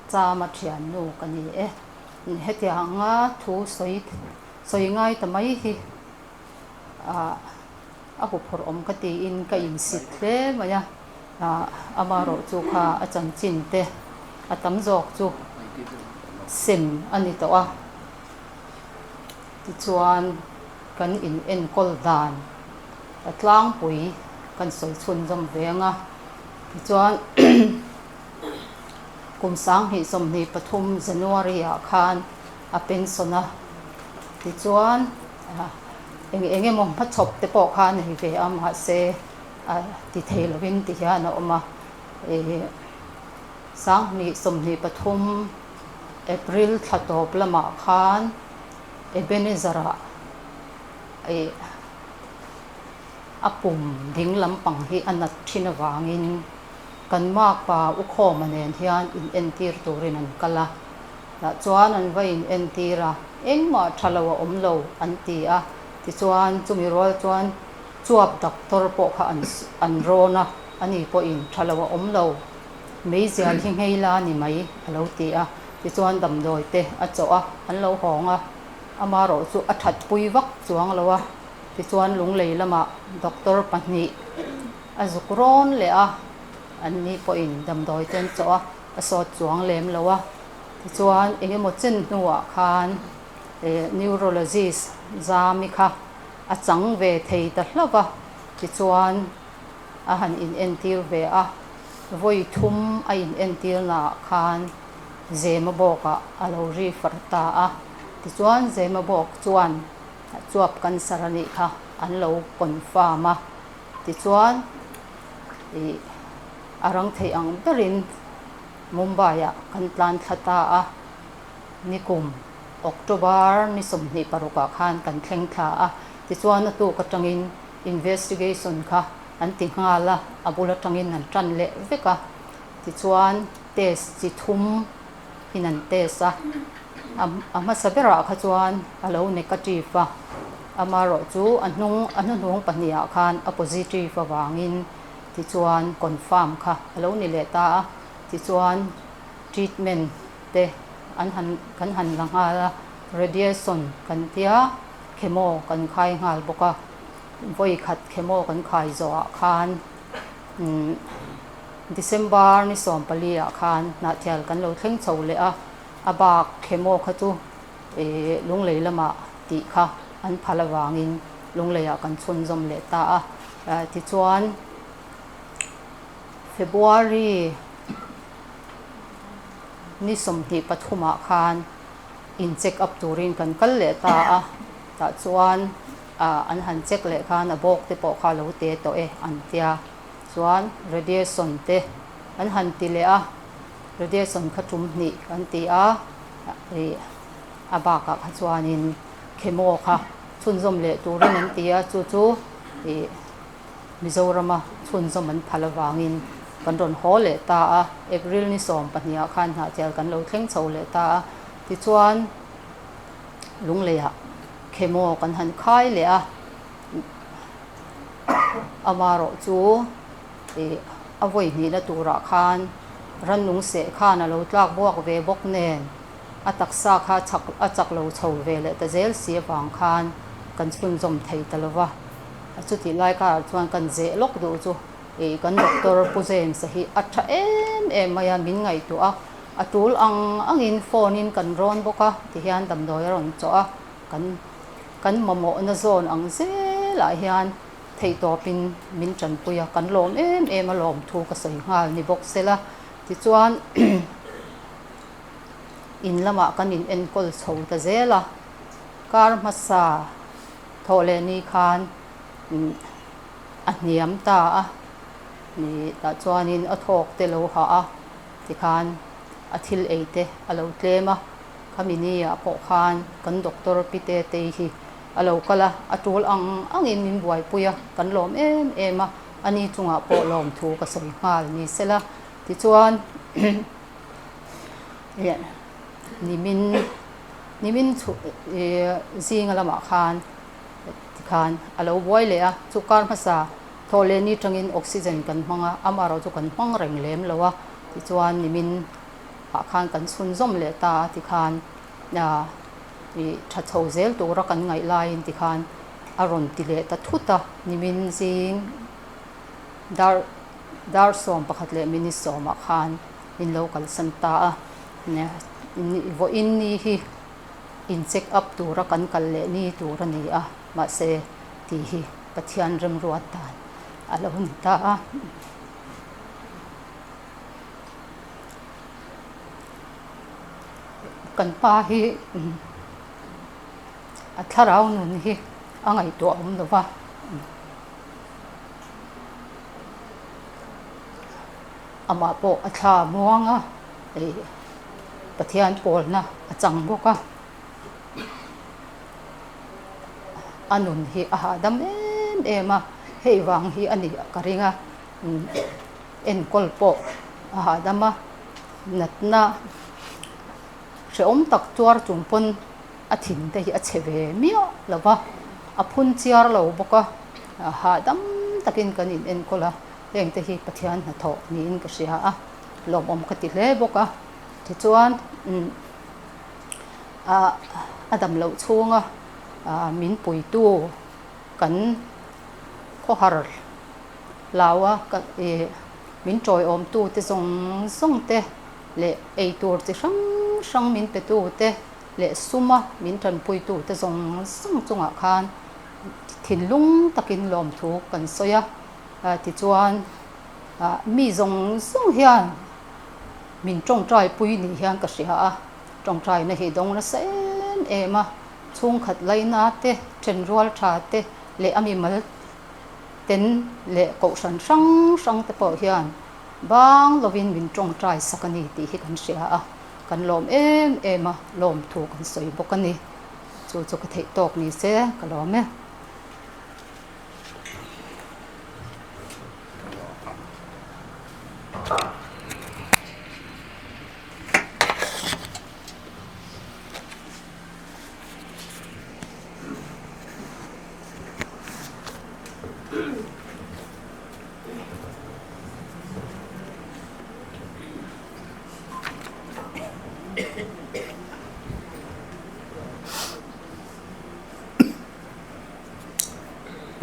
Chama thiannu ka ni e. Hetianga thu sawi sawi ngai ta mai hi ah a huphurh awm ka tiin ka insit hle mai a, ah amaherawhchu kha a chanchin te a tam zawk chu sem a ni tawh a. Tichuan kan in enkawl dan a tlangpui kan sawi chhunzawm ve ang a, tichuan Kum 2023 January ah khan a pension a, tichuan eng eng emaw hmachhawp te pawh kha a nei ve a, mahse a ti thei lovin ti hian a awm a, ih 2023 April thla tawp lamah khan Ebenezer ah ih a pum ding lampang hi a nat thin avangin Kan makpa U Khawma nen hian in entir turin an kal a, tah chuan an va in entir a, engmah tha lo a awm lo an ti a, tichuan chumi rual chuan chuap doctor pawh kha an an rawn a, ani pawhin tha lo a awm lo, meizial hi nghei la ni mai a lo ti a, tichuan damdawi te a chawh a, an lo hawng a, amarawh chu a that pui vak chuang lo a, tichuan lunglei lamah doctor pahnih A zuk rawn leh a, an ni pawhin damdawi te an chawh a, a sawt chuang lem lo a. Tichuan eng emaw chen hnuah khan neurologist Zami kha a chang ve thei ta hlauh a, tichuan a han inentir ve a, vawi thum a inentir naah khan Zema bawkah a lo refer ta a, tichuan Zema bawk chuan chuap cancer a nih kha an lo confirm a. Tichuan, ih, a rang theih ang berin Mumbai-ah kan tlan thla ta a, nikum October ni 26 ah khan kan thleng thla a. Tichuan, a tuk atangin investigation kha an ti nghal a, a bul atangin an tan leh vek a. Tichuan, test chi thum in an test a, a hmasa berah kha chuan a lo negative a, amaherawh chu a hnung a hnuhnung pahnihah khan a positive avangin tichuan confirm kha a lo ni leh ta a, tichuan treatment te an han kan han la nghal a, radiation kan tia chemo kan khai nghal bawk a, vawi khat chemo kan khai zawhah khan umm. December ni 14 ah khan Hnahthial kan lo thleng chho leh a, a bak chemo kha chu ih Lunglei lamah tih kha an phal avangin Lunglei ah kan chhunzawm leh ta a. Tichuan February ni 23 ah khan in check up turin kan kal leh ta a, tah chuan an han check leh khan a bawk te pawh kha a lo te tawh e an tia. Chuan radiation te an han ti leh a, radiation kha tum hnih kan ti a, ih a bakah kha chuanin chemo kha chhunzawm leh turin an ti a, chu chu ih Mizorama chhunzawm an phal avangin kan rawn haw leh ta a, April ni 12 ah khan Hnahthial kan lo thleng chho leh ta a, tichuan Lungleiah chemo kan han khai leh a, amarawh chu ih a vawi hnihna turah khan rannung seh khan a lo tlak buak ve bawk nen a taksa kha chak a chak lo chho ve leh ta zel si avang khan kan chhunzawm thei ta lo va, chutih lai karah chuan kan zeh lawk duh chu ih kan doctor Pu James-a hi a tha em em mai a, min ngaihtuah a, a tul ang angin phone in kan rawn bawk a tihian damdawi a rawn chawh a, kan kan mamawhna zawn ang zelah hian theihtawpin min tanpui a, kan lawm em em a lawm thu ka sawi nghal ni bawk sela tichuan in lamah kan in enkawl chho ta zel a, kar hmasa thawh leh ni khan a hniam ta a, ni tah chuanin a thawk te lo hah a tikhan a thil ei te a lo tlem a, khami ni ah pawh khan kan doctor Pite tei hi a lo kal a, a tul ang angin min buaipui a, kan lawm em em a, ani chungah pawh lawmthu ka sawi nghal ni sela tichuan. Nimin nimin chhuh ih zinga lamah khan tikhan a lo buai leh a, chu kar hmasa thawh leh ni tangin oxygen kan hmang a, amaherawh chu kan hmang reng lem lo a, tichuan nimin ah khan kan chhunzawm leh ta a tikhan ah ih tha chho zel tura kan ngaih laiin tikhan a rawn ti leh ta thut a, nimin zing dar dar 11 leh minute 10 ah khan. min lo kalsan ta a, vawiin ni hi in check up tura kan kal leh ni tur a ni a, mahse tih hi Pathian remruat dan a lo ni ta a. Kan pa hi a thlarau nun hi a ngaihtuah awm lo va. Amah pawh a thla muang a, ih Pathian pawlna a chang bawk a, a nun hi a hahdam em em a, hei vang hi a nih ka ring a, enkawl pawh a hahdam a, natna hrehawm tak tuar chung pawn a thin te hi a chhe ve miah lo va, a phun chiar lo bawk a, hahdam takin kan in enkawl a. Heng te hi Pathian hnathawh niin ka hria a, lawmawm ka ti hle bawk a. Tichuan a dam loh chhunga min puitu kan khawhar hlau a, min tawiawmtu te zawng zawng te leh eitur chi hrang hrang min petu te leh suma min tanpuitu te zawng zawng chungah khan thinlung takin lawmthu kan sawi a. Tichuan, mi zawng zawng hian min tawngtai pui nih hian ka hria a, tawngtaina hi dawng nasa em em a, chhungkhat laina te, thenrual tha te leh a mimal ten leh kohhran hrang hrang te pawh hian bang lovin min tawngtai sak a ni tih hi kan hria a, kan lawm em em a, lawmthu kan sawi bawk a ni. Chu chu ka theih tawk ni se ka lawm e.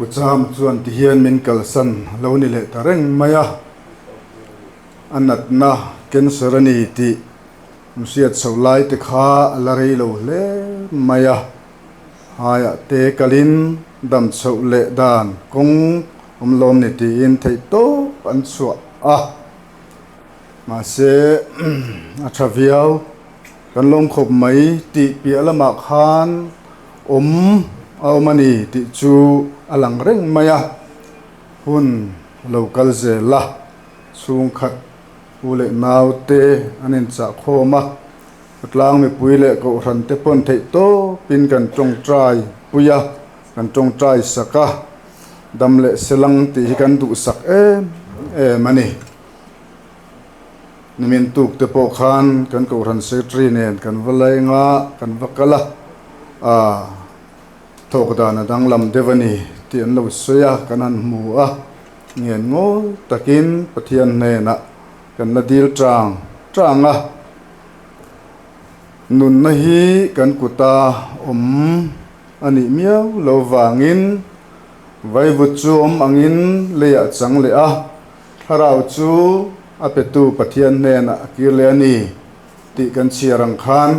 Pu Cham chuan tihian min kalsan lo ni leh ta reng mai a, a natna cancer a ni tih an hriat chhoh lai te kha a la rei lo hle mai a, haiah te kalin dam chhoh leh dan kawng awm lawm ni tiin theih tawp an chhuah a, mahse a tha viau. Kan lawm khawp mai tih piah lamah khan awm a awm a ni tih chu a lang reng mai a, hun lo kal zel a, chhungkhat u leh nau te an inchah khawm a, khawtlang mipui leh kohhran te pawn theih tawpin kan tawngtai pui a, kan tawngtai sak a, dam leh selang tih hi kan duhsak em em a ni. Nimin tuk te pawh khan kan Kohhran Secretary nen kan va leng a, kan va kal a, ah thawk dan a danglam deuh a ni tih an lo sawi a, kan han hmu a, ngen ngawl takin Pathian hnenah kan la dil tang tang a. Nunna hi kan kuta awm a nih miau lo vangin vaivut chu awm angin leiah chang leh a, Thlarau chu a petu Pathian hnenah a kir leh a ni tih kan chhiar ang khan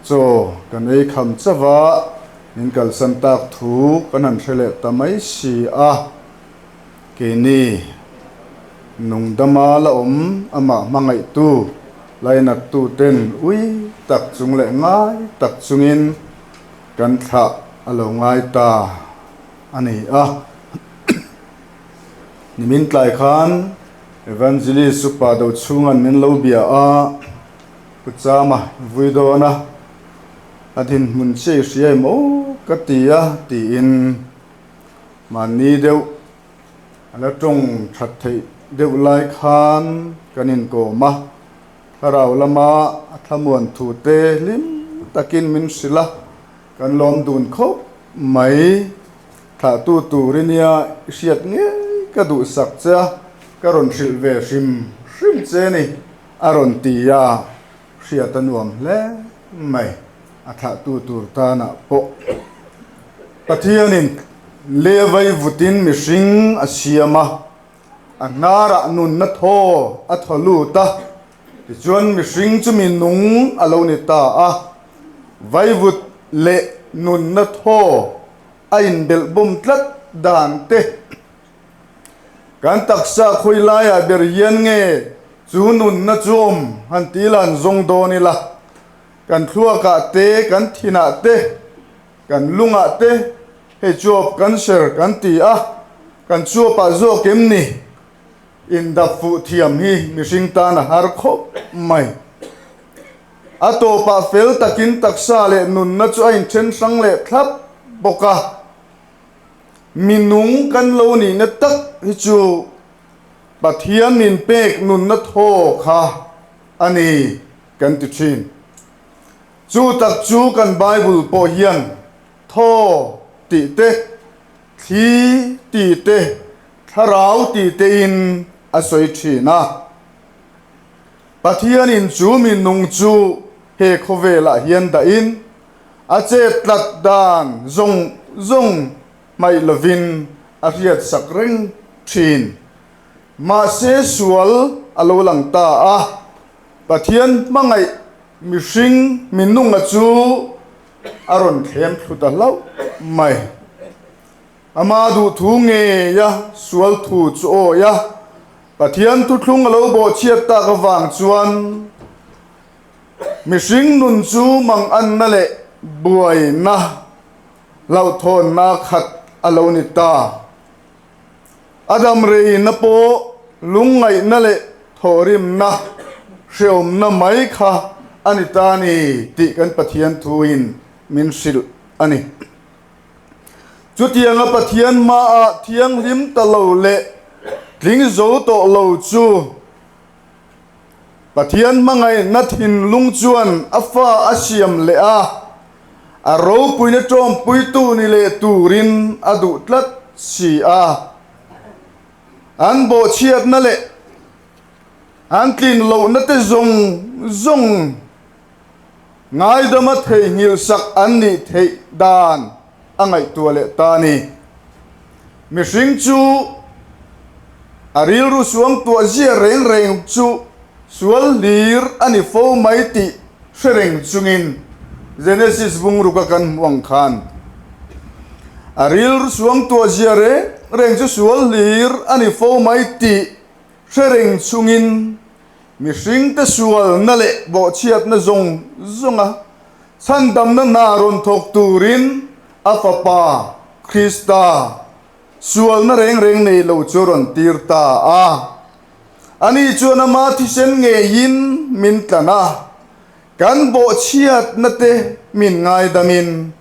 chaw kan ei kham chauh a, min kalsan tak thu kan han hre leh ta mai si a. Keini nungdama la awm amah hmangaihtu lainattu ten ui tak chung leh ngai tak chungin kan thlah a lo ngai ta a ni a. Nimin tlai khan Evangelist upa do chhunga'n min lo bia a, Pu Chama vui dawn a, a dinhmun che i hria em aw ka ti a tiin mahni deuh a la tawng that theih deuh lai khan kan inkawm a, thlarau lama a thlamuan thu te hlim takin min hrilh a, kan lawm dun khawp mai. Thlahtu tur i nia i hriat ngei ka duhsak che a, ka rawn hrilh ve hrim hrim che ni, a rawn ti a, hriat a nuam hle mai, a thlahtu tur tanah pawh. Pathianin levai vutin mihring a siam a, a hnarah nunna thaw a thaw lut a, tichuan mihring chu mi nung a lo ni ta a, vaivut leh nunna thaw a inbelh bawm tlat dan te, kan taksa khawi laiah ber hian nge chu nunna chu awm han ti lan zawng dawn ila, kan thluakah te, kan thinah te, kan lungah te hei chuap cancer kan ti a, kan chuapah zawk em ni? Indap fuh thiam hi mihring tan a har khawp mai. A tawpah fel takin taksa leh nunna chu a inthen hrang leh thlap bawk a. Mi nung kan lo nihna tak hi chu Pathian min pek nunna thaw kha a ni kan ti thin. Chu tak chu kan Bible pawh hian thaw tih te, thli tih te, thlarau tih tein a sawi thin a. Pathianin chu minung chu he khawvelah hian dahin a chet tlat dan zawng zawng hmaih lovin a hriatsak reng thin. Mahse sual a lo lang ta a, Pathian hmangaih mihring minunga chu a rawn thlem thlu ta hlauh mai. Ama duhthu ngeia sual thu chu awi a, Pathian thuthlung a lo bawhchhiat tak avang chuan mihring nun chu manganna leh buaina hlauhthawnna khat a lo ni ta. A damreina pawh lungngaihna leh thawhrimna hreawmna mai kha a ni ta a ni tih kan Pathian thuin min hrilh a ni. Chutianga Pathian hmaah thianghlim ta lo leh tling zo tawh lo chu Pathian hmangaihna thinlung chuan a fa a siam leh a, a ropuina tawmpuitu ni leh turin a duh tlat si a. An bawhchhiatna leh an tlin lohna te zawng zawng Ngaidama theihnghilh sak an nih theih dan a ngaihtuah leh ta a ni. Mihring chu a rilru suangtuah zia reng reng chu sual hlir a ni fo mai tih hre reng chungin Genesis bungruk a kan hmuh ang khan a rilru suangtuah zia reng reng chu sual hlir a ni fo mai tih hre reng chungin Mihringte sualna leh bawhchhiatna zawng zawnga chhandamna hna rawn thawk turin a Fapa, Krista, sualna reng reng nei lo chu rawn tir ta a. Ani chuan ama thisen ngeiin min tlan a, kan bawhchhiatna te min ngaidamin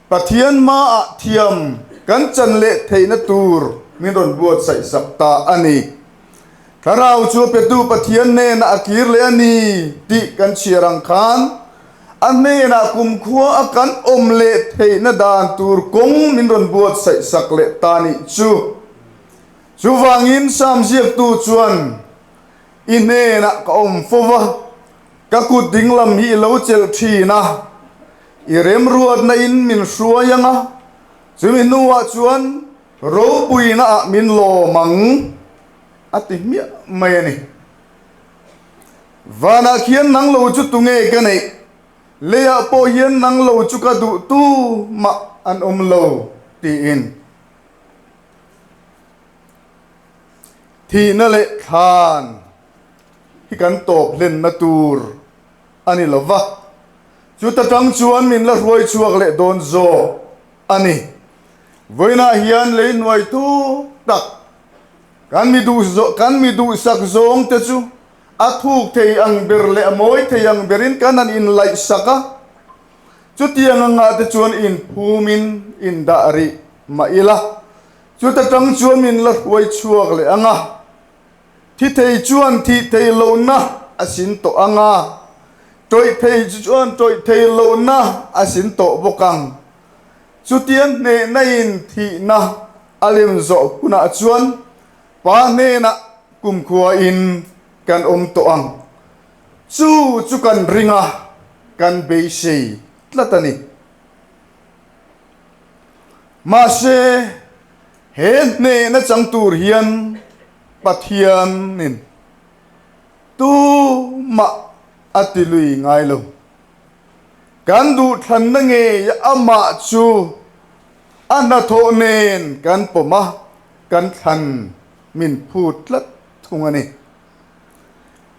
Pathian hmaah thiam kan chan leh theihna tur min rawn buatsaih sak ta a ni. Thlarau chu a petu Pathian hnenah a kir leh a ni tih kan chhiar ang khan a hnenah kumkhua a kan awm leh theihna dan tur kawng min rawn buatsaih sak leh ta nih chu. Chuvangin Sam ziaktu chuan, I hnenah ka awm fo va, ka kut dinglam hi i lo chelh thin a, i remruatna in min hruai ang a, chumi hnuah chuan ropuina ah min lawm ang, a ti hmiah mai a ni. Vanah khian nang lo chu tunge ka neih? Leiah pawh hian nang lo chu ka duh tu mah an awm lo, tiin. Thihna leh thlan hi kan tawp hlenna tur a ni lo va, chuta tang chuan min la hruai chhuak leh dawn zawk a ni. Vawiinah hian lei hnuai thuk tak kan mi duh kan mi duhsak zawng te chu a thuk thei ang ber leh a mawi thei ang berin kan han inlaihsak a, chutiang angah te chuan inphumin indah rih mah ila. Chuta tang chuan min la hruai chhuak leh ang a, thi thei chuan thih thei lohna a sin tawh ang a, tawih thei chuan tawih thei lohna a sin tawh bawk ang. Chutiang hnehna in thihna a lem zawh hunah chuan Pa hnenah kumkhua in kan awm tawh ang. Chu chu kan ring a, kan beisei tlat a ni. Mahse, he hnehna chang tur hian Pathianin tumah a ti lui ngai lo. Kan duhthlanna ngei amah chu a hnathawh nen kan pawm a, kan thlan min phut tlat thung a ni.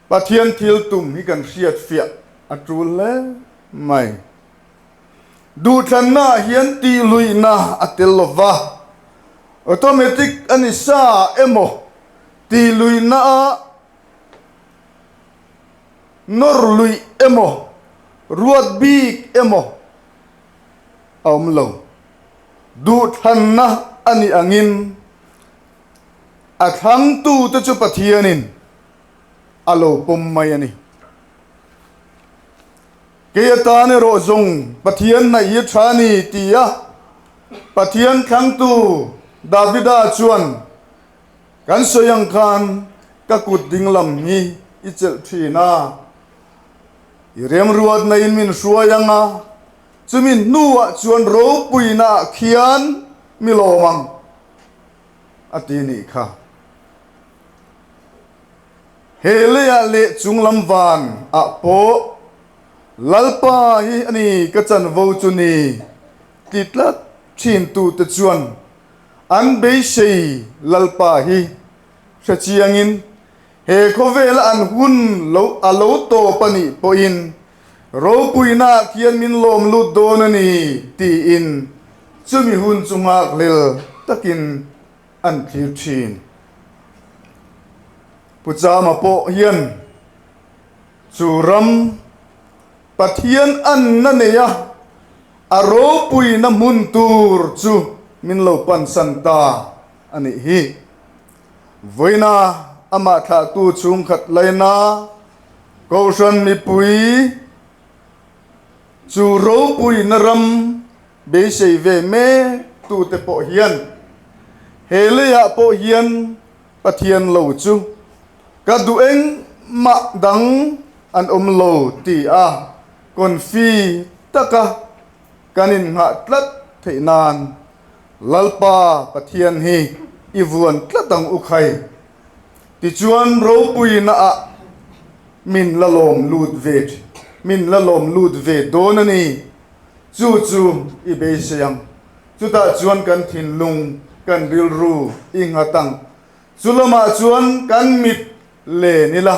Pathian thil tum hi kan hriatfiah a tul hle mai. Duhthlannaah hian tihluihna a tel lo va, automatic a ni sa emaw tihluihna a nawr luih emaw ruat bik emaw a awm lo. Duhthlanna a nih angin a thlangtute chu Pathianin a lo pawm mai a ni. Kei atan erawh zawng Pathian hnaih hi tha a ni, ti a Pathian thlangtu Davida chuan, Kan sawi ang khan ka kut dinglam hi i chelh thin a, i remruatna in min hruai ang a, chumi hnuah chuan ropuina ah khian mi lawm ang, a ti nih kha. He leiah leh chunglam van ah pawh Lalpa hi a ni ka chanvo chu ni ti tlat thin tute chuan an beisei Lalpa hi hre chiangin he khawvela an hun lo a lo tawp a nih pawhin ropuina ah khian min lawm lut dawn a ni tiin chumi hun chu nghakhlel takin an thlir thin. Pu Chama pawh hian chu ram Pathian anna nei a, a ropuina hmun tur chu min lo pansan ta a nih hi. Vawiina amah thlahtu chhungkhat laina Kohhran mipui chu ropuina ram Beisei ve mek tute pawh hian he leiah pawh hian Pathian lo chu ka duh engmah dang an awm lo ti a confi taka kan innghah tlat theih nan Lalpa Pathian hi i vuan tlat ang u khai. Tichuan ropuina ah min la lawm lut ve min la lawm lut ve dawn a ni. Chu chu i beisei ang. Chutah chuan kan thinlung, kan rilru i nghat ang. Chu lamah chuan kan mit len ila,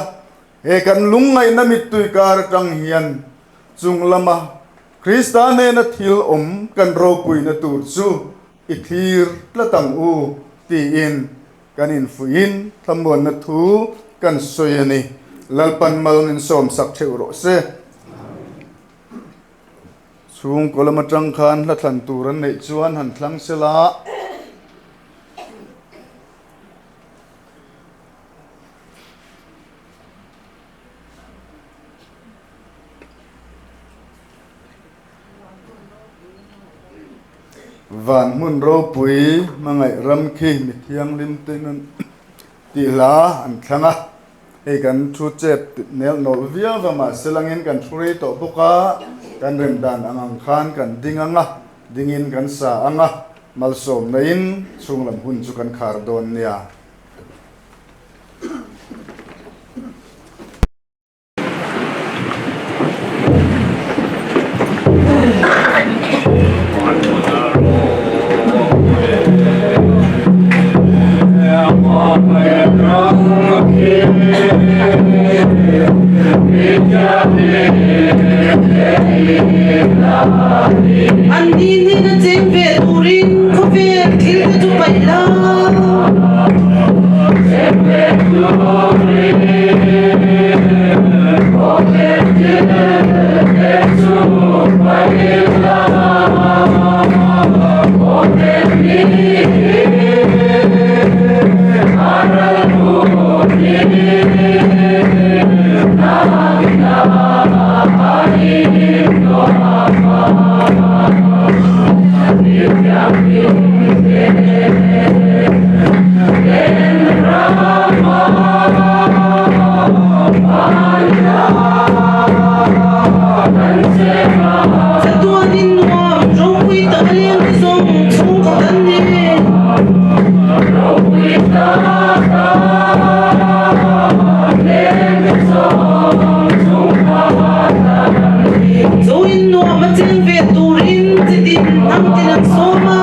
he kan lungngaihna mittui kar atang hian chung lama Krista hnena thil awm kan ropuina tur chu i thlir tlat ang u tiin kan infuihin thlamuanna thu kan sawi a ni. Lalpan mal min sawmsak theuh rawh se. Chhungkaw lam atang khan hla thlan tur an neih chuan han thlang sela. Van hmun ropui hmangaih ram khi mi thianghlim te nun tih hla an thlang a, hei kan thu chep nel nawlh viau va mahse langin kan thu rei tawh bawk a, kan rem dan ang ang khan kan ding ang a, dingin kan sa ang a, malsawmna in chhunglam hun chu kan khar dawn nia. An ni hnena cheng ve turin khawvel thil te chu paih la. Chatuanin nuam ropui tak a leng te zawng chhungkhat an ni. Zoin nuam a cheng ve turin chitin hnam tin an sawm a.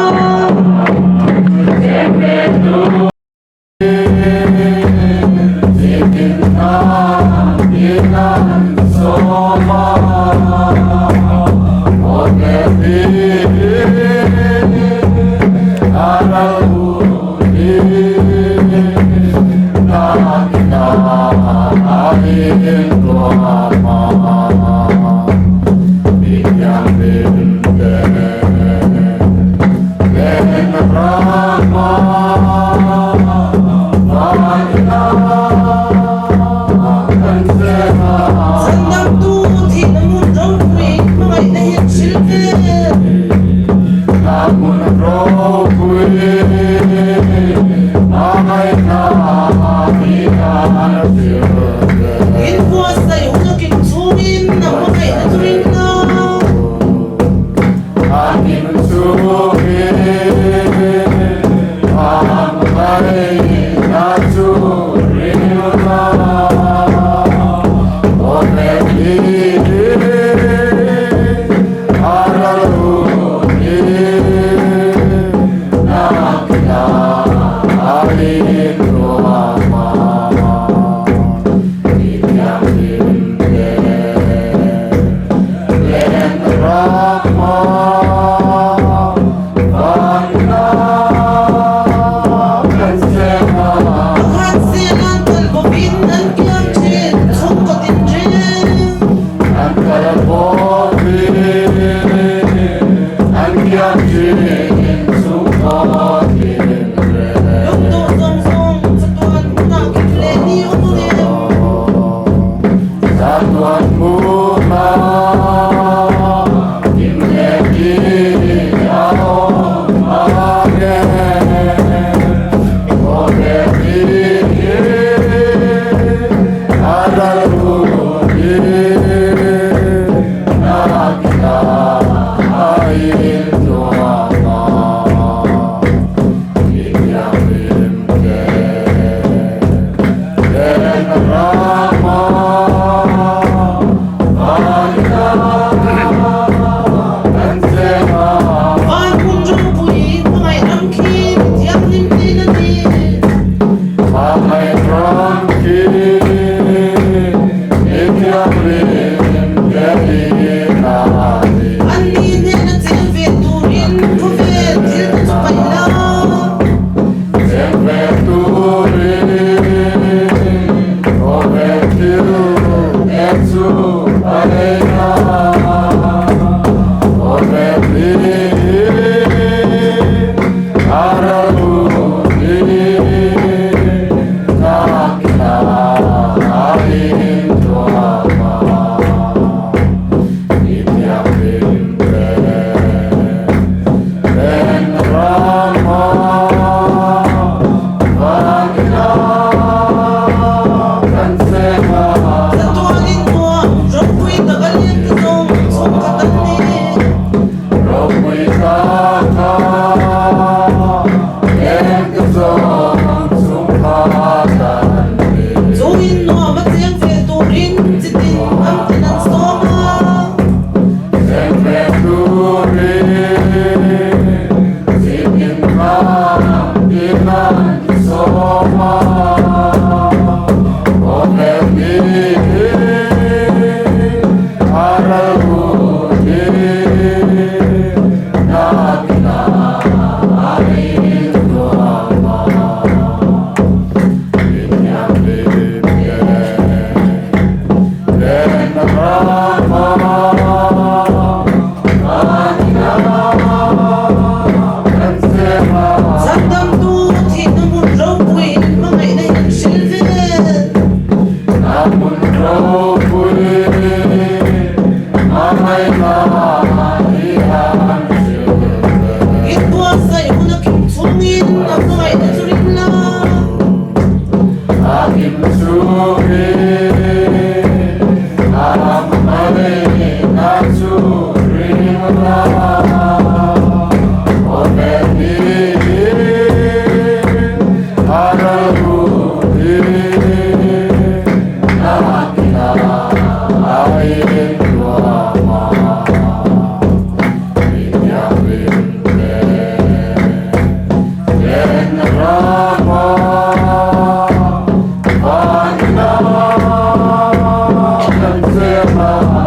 Inbuatsaih hun a kim chungin a hmangaihna chu ring la.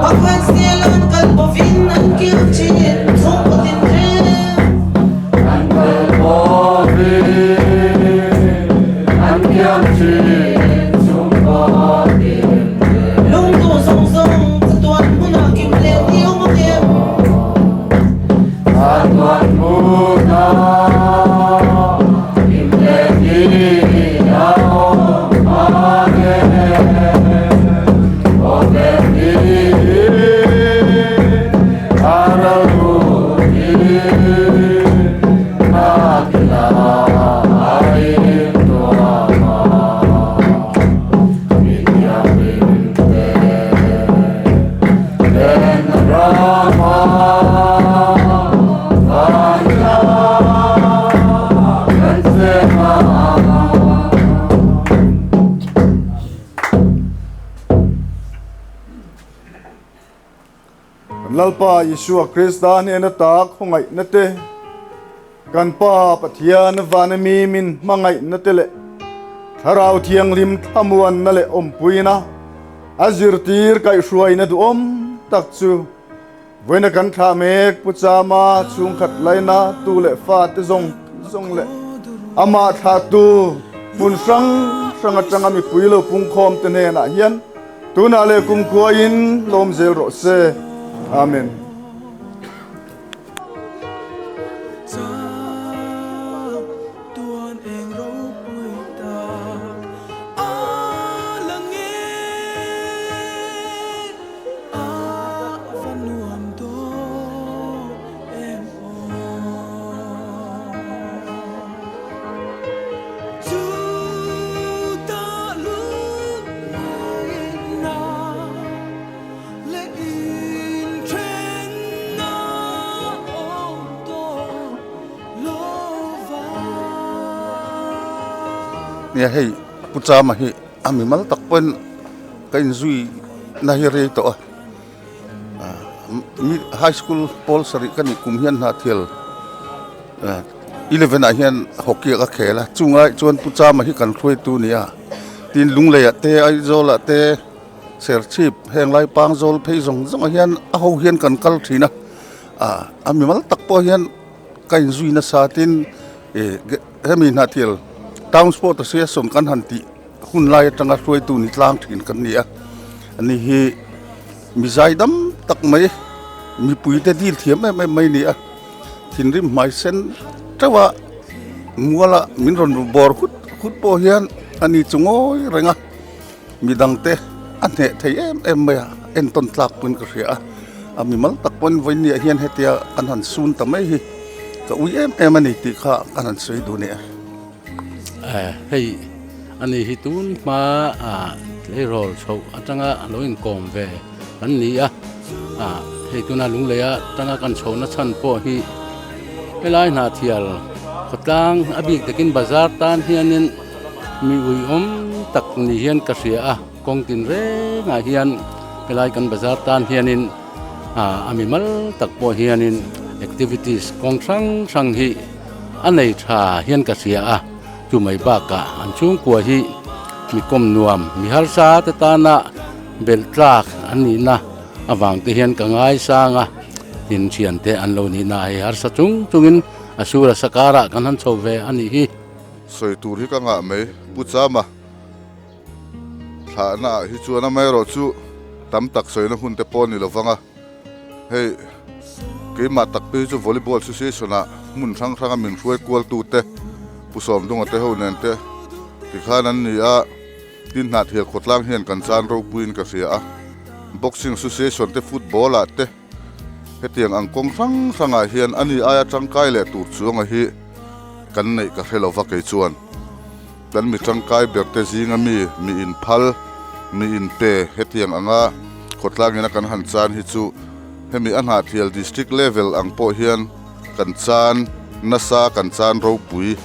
Pakhat an kal bovin an kir thin chhungkaw tinreng. Lungduh zawng zawng chatuan hmunah kim leh ni awm ang em? Kan Lalpa Isua Krista hnen ata khawngaihna te, kan Pa Pathian vana mi min hmangaihna te leh Thlarau Thianghlim thlamuanna leh awmpuina a zirtir kaihhruaina duhawm tak chu vawiina kan thlah mek Pu Chama chhungkhat laina tu leh fate zawng zawng leh amah thlahtu hmun hrang hrang atanga mipui lo pungkhawm te hnenah hian Tunah leh kumkhuain lawm zel rawh se. Amen. Nia hei Pu Chama hi a mimal tak pawhin ka inzui na hi rei tawh a high school pawl sarih ka nih kum hian hnahthial 11 ah hian hockey a ka khel a chungah chuan Pu Chama hi kan hruaitu a ni a tin Lunglei ah te Aizawl ah te Serchhip heng lai Pangzawl phei zawng zawng ah hian a ho hian kan kal thin a ah a mimal tak pawh hian ka inzui nasa tin ih hemi hnahthial town sport association kan han tih hun lai atanga hruaitu ni tlang thin kan ni a ani hi mizai dam tak mai mipui te dil thiam em em mai a ni a. Thinrim hmai sen teuh a muala min rawn bawr hut hut pawh hian a ni chu ngawi reng a midang te a hneh thei em em mai a entawn tlak pawhin ka hria a a mimal tak pawhin vawinia hian hetia kan han sun ta mai hi ka ui em em a ni tih kha kan han sawi duh a ni e. Hei a ni hi tun hma ah tleirawl chhoh atanga lo inkawm ve kan ni a, hei tuna Lungleia atanga kan chhohna chhan pawh hi helai hnahthial khawtlang a bik takin bazar tan hianin mi uiawm tak ni hian ka hria a, kawng tin rengah hian helai kan bazar tan hianin a mimal tak pawh hianin activities kawng hrang hrang hi a nei tha hian ka hria a, chu mai bakah an chhungkua hi mi kawm nuam mi harsa te tana belh tlak an nihna avang te hian ka ngaisang a, tin thian te an lo nihna hei harsa chung chungin a sura sakarah kan han chho ve a nih hi. Sawi tur hi ka ngah mai Pu Chama thlahna ah hi chuan amaherawh chu tam tak sawina hun te pawh a ni lovang a. Hei keimah tak te hi chu volleyball association ah hmun hrang hrang a min hruai kual tu te Pu Sawmdunga te ho nen te tikhan an ni a, tin Hnahthial khawtlang hian kan chan ropuiin ka hria a, boxing association te football ah te. Hetiang ang kawng hrang hrangah hian ani aia tangkai leh tur chuanga hi kan neih ka hre lova kei chuan kan mi tangkai berte zinga mi mi inphal, mi inpe hetiang anga khawtlangina kan han chan hi chu hemi a hnahthial district level ang pawh hian kan chan nasa kan chan ropui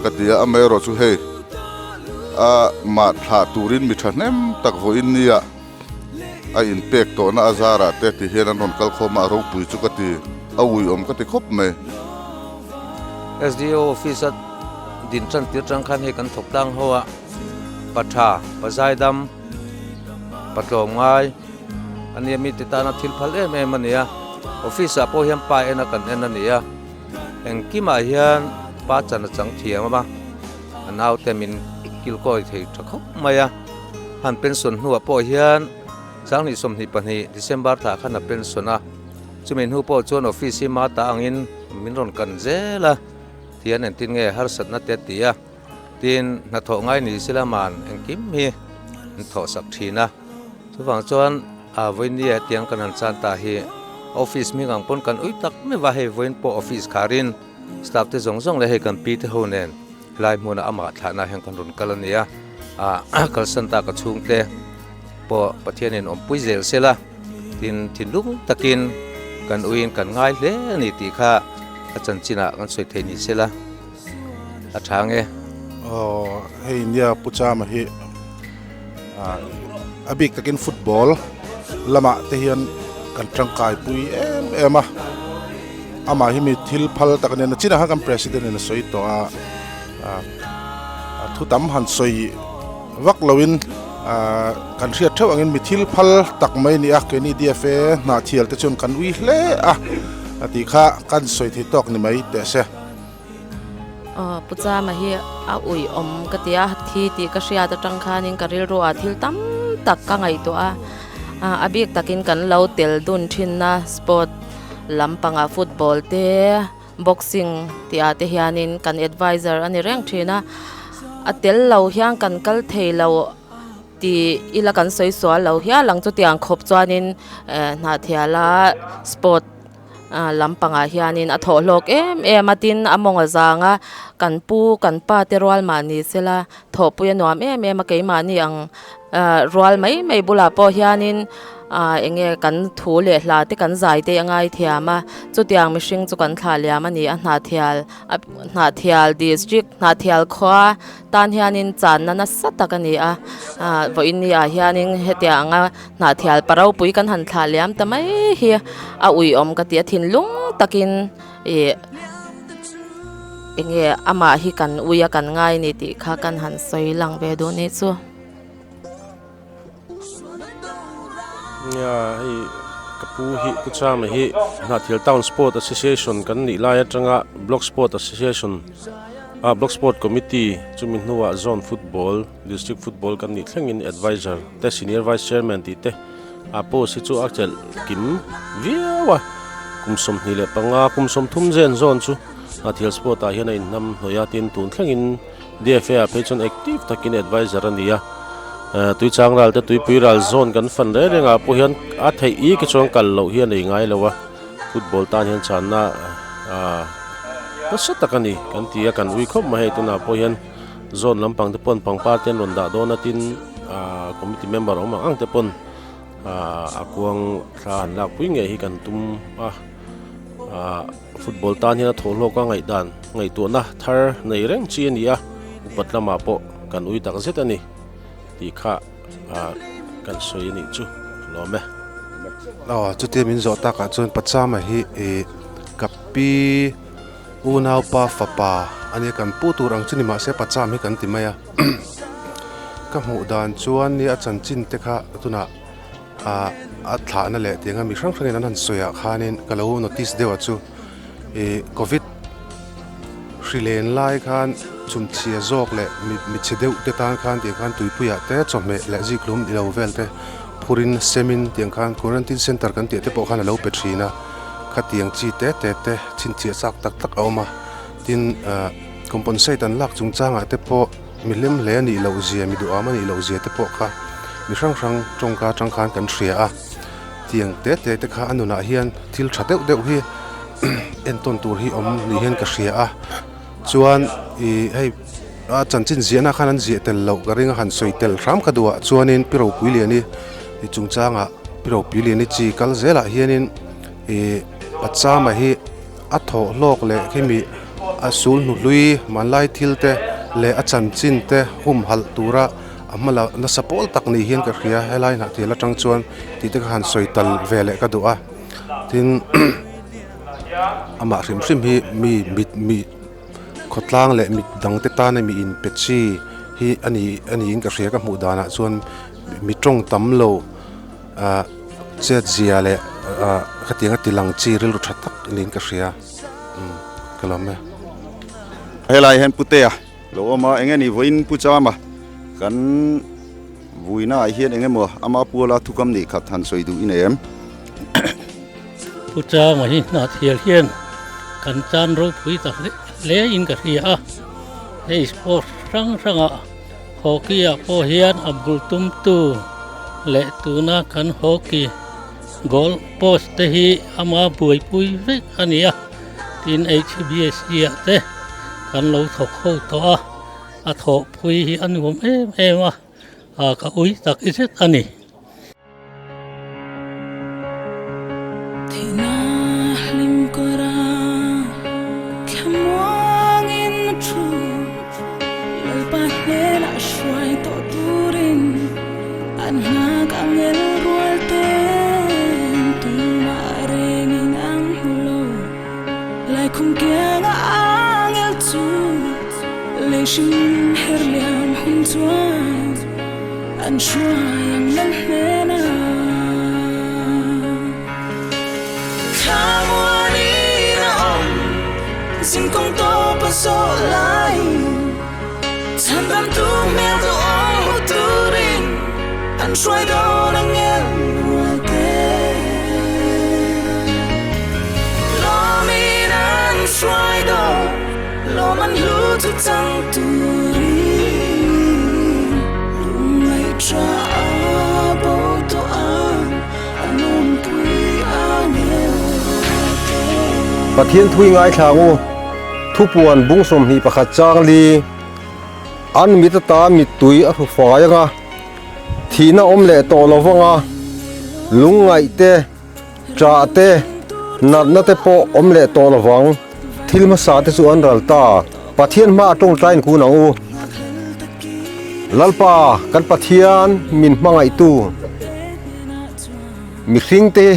ka ti a, amaherawh chu hei a mah thlah turin mi thahnem tak vawiin nia. A inpek tawhna a zarah te ti hian an rawn kal khawm a, a ropui chu ka ti, a uiawm ka ti khawp mai. SDO office a din tan tir tang khan hei kan thawk tlang ho a, pa tha, pa zaidam, pa tlawm ngai a nia mite tana thil phal em em a ni a, office ah pawh hian pa en a kan en a ni a, engkimah hian pa chan a chang thiam a, a naute min kilkawi thei tha khawp mai a. Han pension hnuah pawh hian Sanghnih 22 December thlah khan a pension a, chumi hnu pawh chuan office hi mata angin min rawn kan zel a, thian engtin nge harsatna te a ti a, tin hnathawh ngai ni sila man engkim hi an thawhsak thin a, chuvang chuan a vawinia hetiang kan han chan ta hi office hming ang pawn kan ui tak meuh a, hei vawiin pawh office kharin staff te zawng zawng leh hei kan pi te ho nen. Helai hmunah amah thlahna hian kan rawn kal a ni a, ah kalsan ta ka chhungte pawh Pathianin awmpui zel se la, tin thinlung takin kan uiin kan ngai hle a ni tih kha a chanchinah kan sawi thei ni se la, a tha ang e. Aw hei nia Pu Chama hi a bik takin football lamah te hian kan tangkai pui em em a. Amah hi mi thil phal tak a nia, nachinah khan kan president in a sawi tawh a, a thu tam han sawi vak loin kan hriat theuh angin mi thil phal tak mai a ni a, keini DFA hnahthial te chuan kan ui hle a, a tih kha kan sawi thei tawk ni mai teh se. Aw Pu Chama hi a ui awm ka ti a, thi tih ka hriat atang khanin ka rilru ah thil tam tak ka ngaihtuah a, a bik takin kan lo tel dun thinna sport lampangah football te boxing tih ah te hianin kan adviser a ni reng thin a, a tel lo hian kan kal thei lo tih ila kan sawi sual lo hial ang chutiang khawp chuanin eh hnahthiala sport. Lampangah hianin a thawh hlawk em em a tin a mawng a zang a kan pu kan pa te rual mah ni sela thawhpui a nuam em em a keimahni ang rual mai mai bulah pawh hianin ah eng nge kan thu leh hla te kan zai te a ngai thiam a chutiang mihring chu kan thlah liam a ni a hnahthial hnahthial district hnahthial khua tan hianin channa nasa tak a ni a ah vawiin ni ah hianin hetiang anga. Hnahthial pa ropui kan han thlah liam ta mai hi a uiawm ka ti a thinlung takin ih enge amah hi kan ui a kan ngai ni tih kha kan han sawi lang ve duh ni chu. Nia hei ka pu hi Pu Chama hi Hnahthial Town Sport Association kan nih lai atanga Block Sport Association ah Block Sport Committee chumi hnuah Zone Football District Football kan nih thlengin Adviser te Senior Vice Chairman tih te a post hi chu a chelh kim viau a, kum 25 kum 30 zen zawn chu Hnahthial Sport ah hian a inhnam hnawih a tin tun thlengin DFA ah phei chuan active takin Adviser a ni a, Tuichang ral te Tuipui ral zawn kan fan reng reng ah pawh hian a theih ik hi chuan kal loh hi a nei ngai lo a, football tan hian channa nasa tak a ni kan ti a kan ui khawp mai hei tunah pawh hian. Zawn lampang te pawn pangpar te an rawn dah dawn a tin ahh committee member awm ang ang te pawn ahh a kuang thla han lak pui ngei hi kan tum a ahh football tan hian a thawh hlawk a ngaihdan ngaihtuahna thar nei reng chi a ni a upat lamah pawh kan ui tak zet a ni tih kha ahh kan sawi a nih chu lawm e. Aw chutia min zawh takah chuan Pachama hi ih ka pi. Unaupa fapa a nia kan pu tur ang chu ni mahse pacham hi kan ti mai a ka hmuh dan chuan nia a chanchin te kha tunah ah a thlahna leh tiang a mi hrang hrangin an han sawi ah khanin ka lo notice deuh a chu ih covid hri len lai khan chhumchhia zawk leh mi chhe deuh te tan khan tiang khan tuipuiah te chawhmeh leh zikhlum ilo vel te phurin semin tiang khan quarantine center kan tih te pawh khan a lo pe thin a. Khatiang chi te te te chhinchhiah chak tak tak a awm a, tin ah compensate an lak chungchangah te pawh mi hlim hle a nih loh zia mi duham a nih loh zia te pawh kha mi hrang hrang tawngka atang khan kan hria a. Khatiang te te te kha a nunah hian thil tha deuh deuh hi entawn tur hi awm ni hian ka hria a chuan ih hei a chanchin ziahna khan an ziah tel loh ka ring a han sawi tel hram ka duh ah chuanin pi Ropuiliani chungchangah pi Ropuiliani chi kal zelah hianin ih Pachama hi a thawh hlawk leh khimi a sul hnuhlui hmanlai thil te leh a chanchin te humhalh tura a hma lah nasa pawl tak ni hian ka hria helai hnah thil atang chuan tih te ka han sawi tal ve leh ka duh a tin amah hrim hrim hi mi mit mi khawtlang leh mit dang te tana mi in pe chi hi a ni a niin ka hria ka hmuh danah chuan mi tawng tam lo ah chet zia leh ah khatiang a ti lang chi rilru tha tak niin ka hria umm ka lawm e. Helai hian Putea lo awm a eng nge ni vawiin Pu Chama kan vuina ah hian eng emaw ama puala thukam nih khat han sawi duh i nei em? Pu Chama hi hna thial hian kan chan ropui tak hle in ka hria a, hei sports hrang hrangah hockey ah pawh hian a bul tumtu leh tuna kan hockey goal post te hi ama buaipui vek a ni a. Tin HBSE ah te kan lo thawk ho tawh a, a thawhpui hi a nuam em em a, ka ui tak i zet a ni. Thihna hlim kawr a thlamuangin a thu, Lalpa hnenah hruai tawh turin an nghak ang el rual ten tumah rengin an hmu lo. Laikhum kianga angel chu lei hring her liam hun chuan an hruai ang nan hnenah. Thlamuanin a awm zinkawng tawp a zawh laiin Chhandamtu hmel duhawm hmu turin an hruai dawn ang el rual te. Lawmin an hruai dawn, lawm an hlu chu chang turin lungngaih tha a bo tawh ang an awmpui ang el rual te. Pathian thui ngaithla ang u. Thupuan bung 21 chang li an mit ata mittui a hru fai anga, thihna awm leh tawh lo vanga, lungngaih te, ṭah te, natna te pawh awm leh tawh lo vang. Thil hmasa te chu an ral ta. Pathian hma a tawngtai in kun ang u. Lalpa kan Pathian min hmangaihtu. Mihring te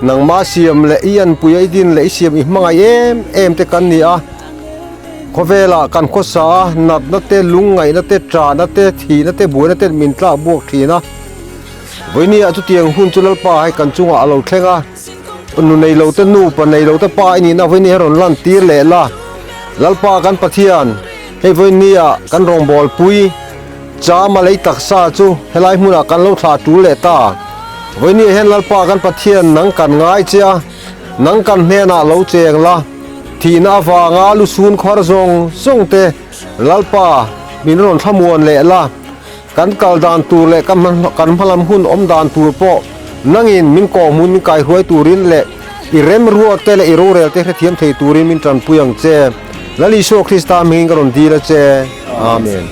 nangmah siam leh i anpui a i din leh i siam i hmangaih em em te kan ni a. Khawvelah kan khawsa a, natna te, lungngaihna te, ṭahna te, thihna te, buaina te min tlak buak ṭhin a. Vawinia chutiang hun chu Lalpa hei kan chungah a lo thleng a. Nu nei lo te nu, pa nei lo te pa i nihna vawinia hi rawn lan tir leh la. Lalpa kan Pathian, hei vawinia kan rawngbawlpui. Chama lei taksa chu helai hmunah kan lo thlah tul leh ta. Vawinia hian Lalpa kan Pathian nang kan ngai che a, nang kan hnenah lo cheng la, thihna avanga lusun khuar zawng zawng te Lalpa min rawn thlamuan leh la, kan kal dan tur leh kan hmalam hun awm dan tur pawh nangin min kawhhmun min kaihruai turin leh i remruat te leh i rorel te hrethiam thei turin min tanpui ang che. Lal Isua Krista hmingin ka rawn dil a che. Amen.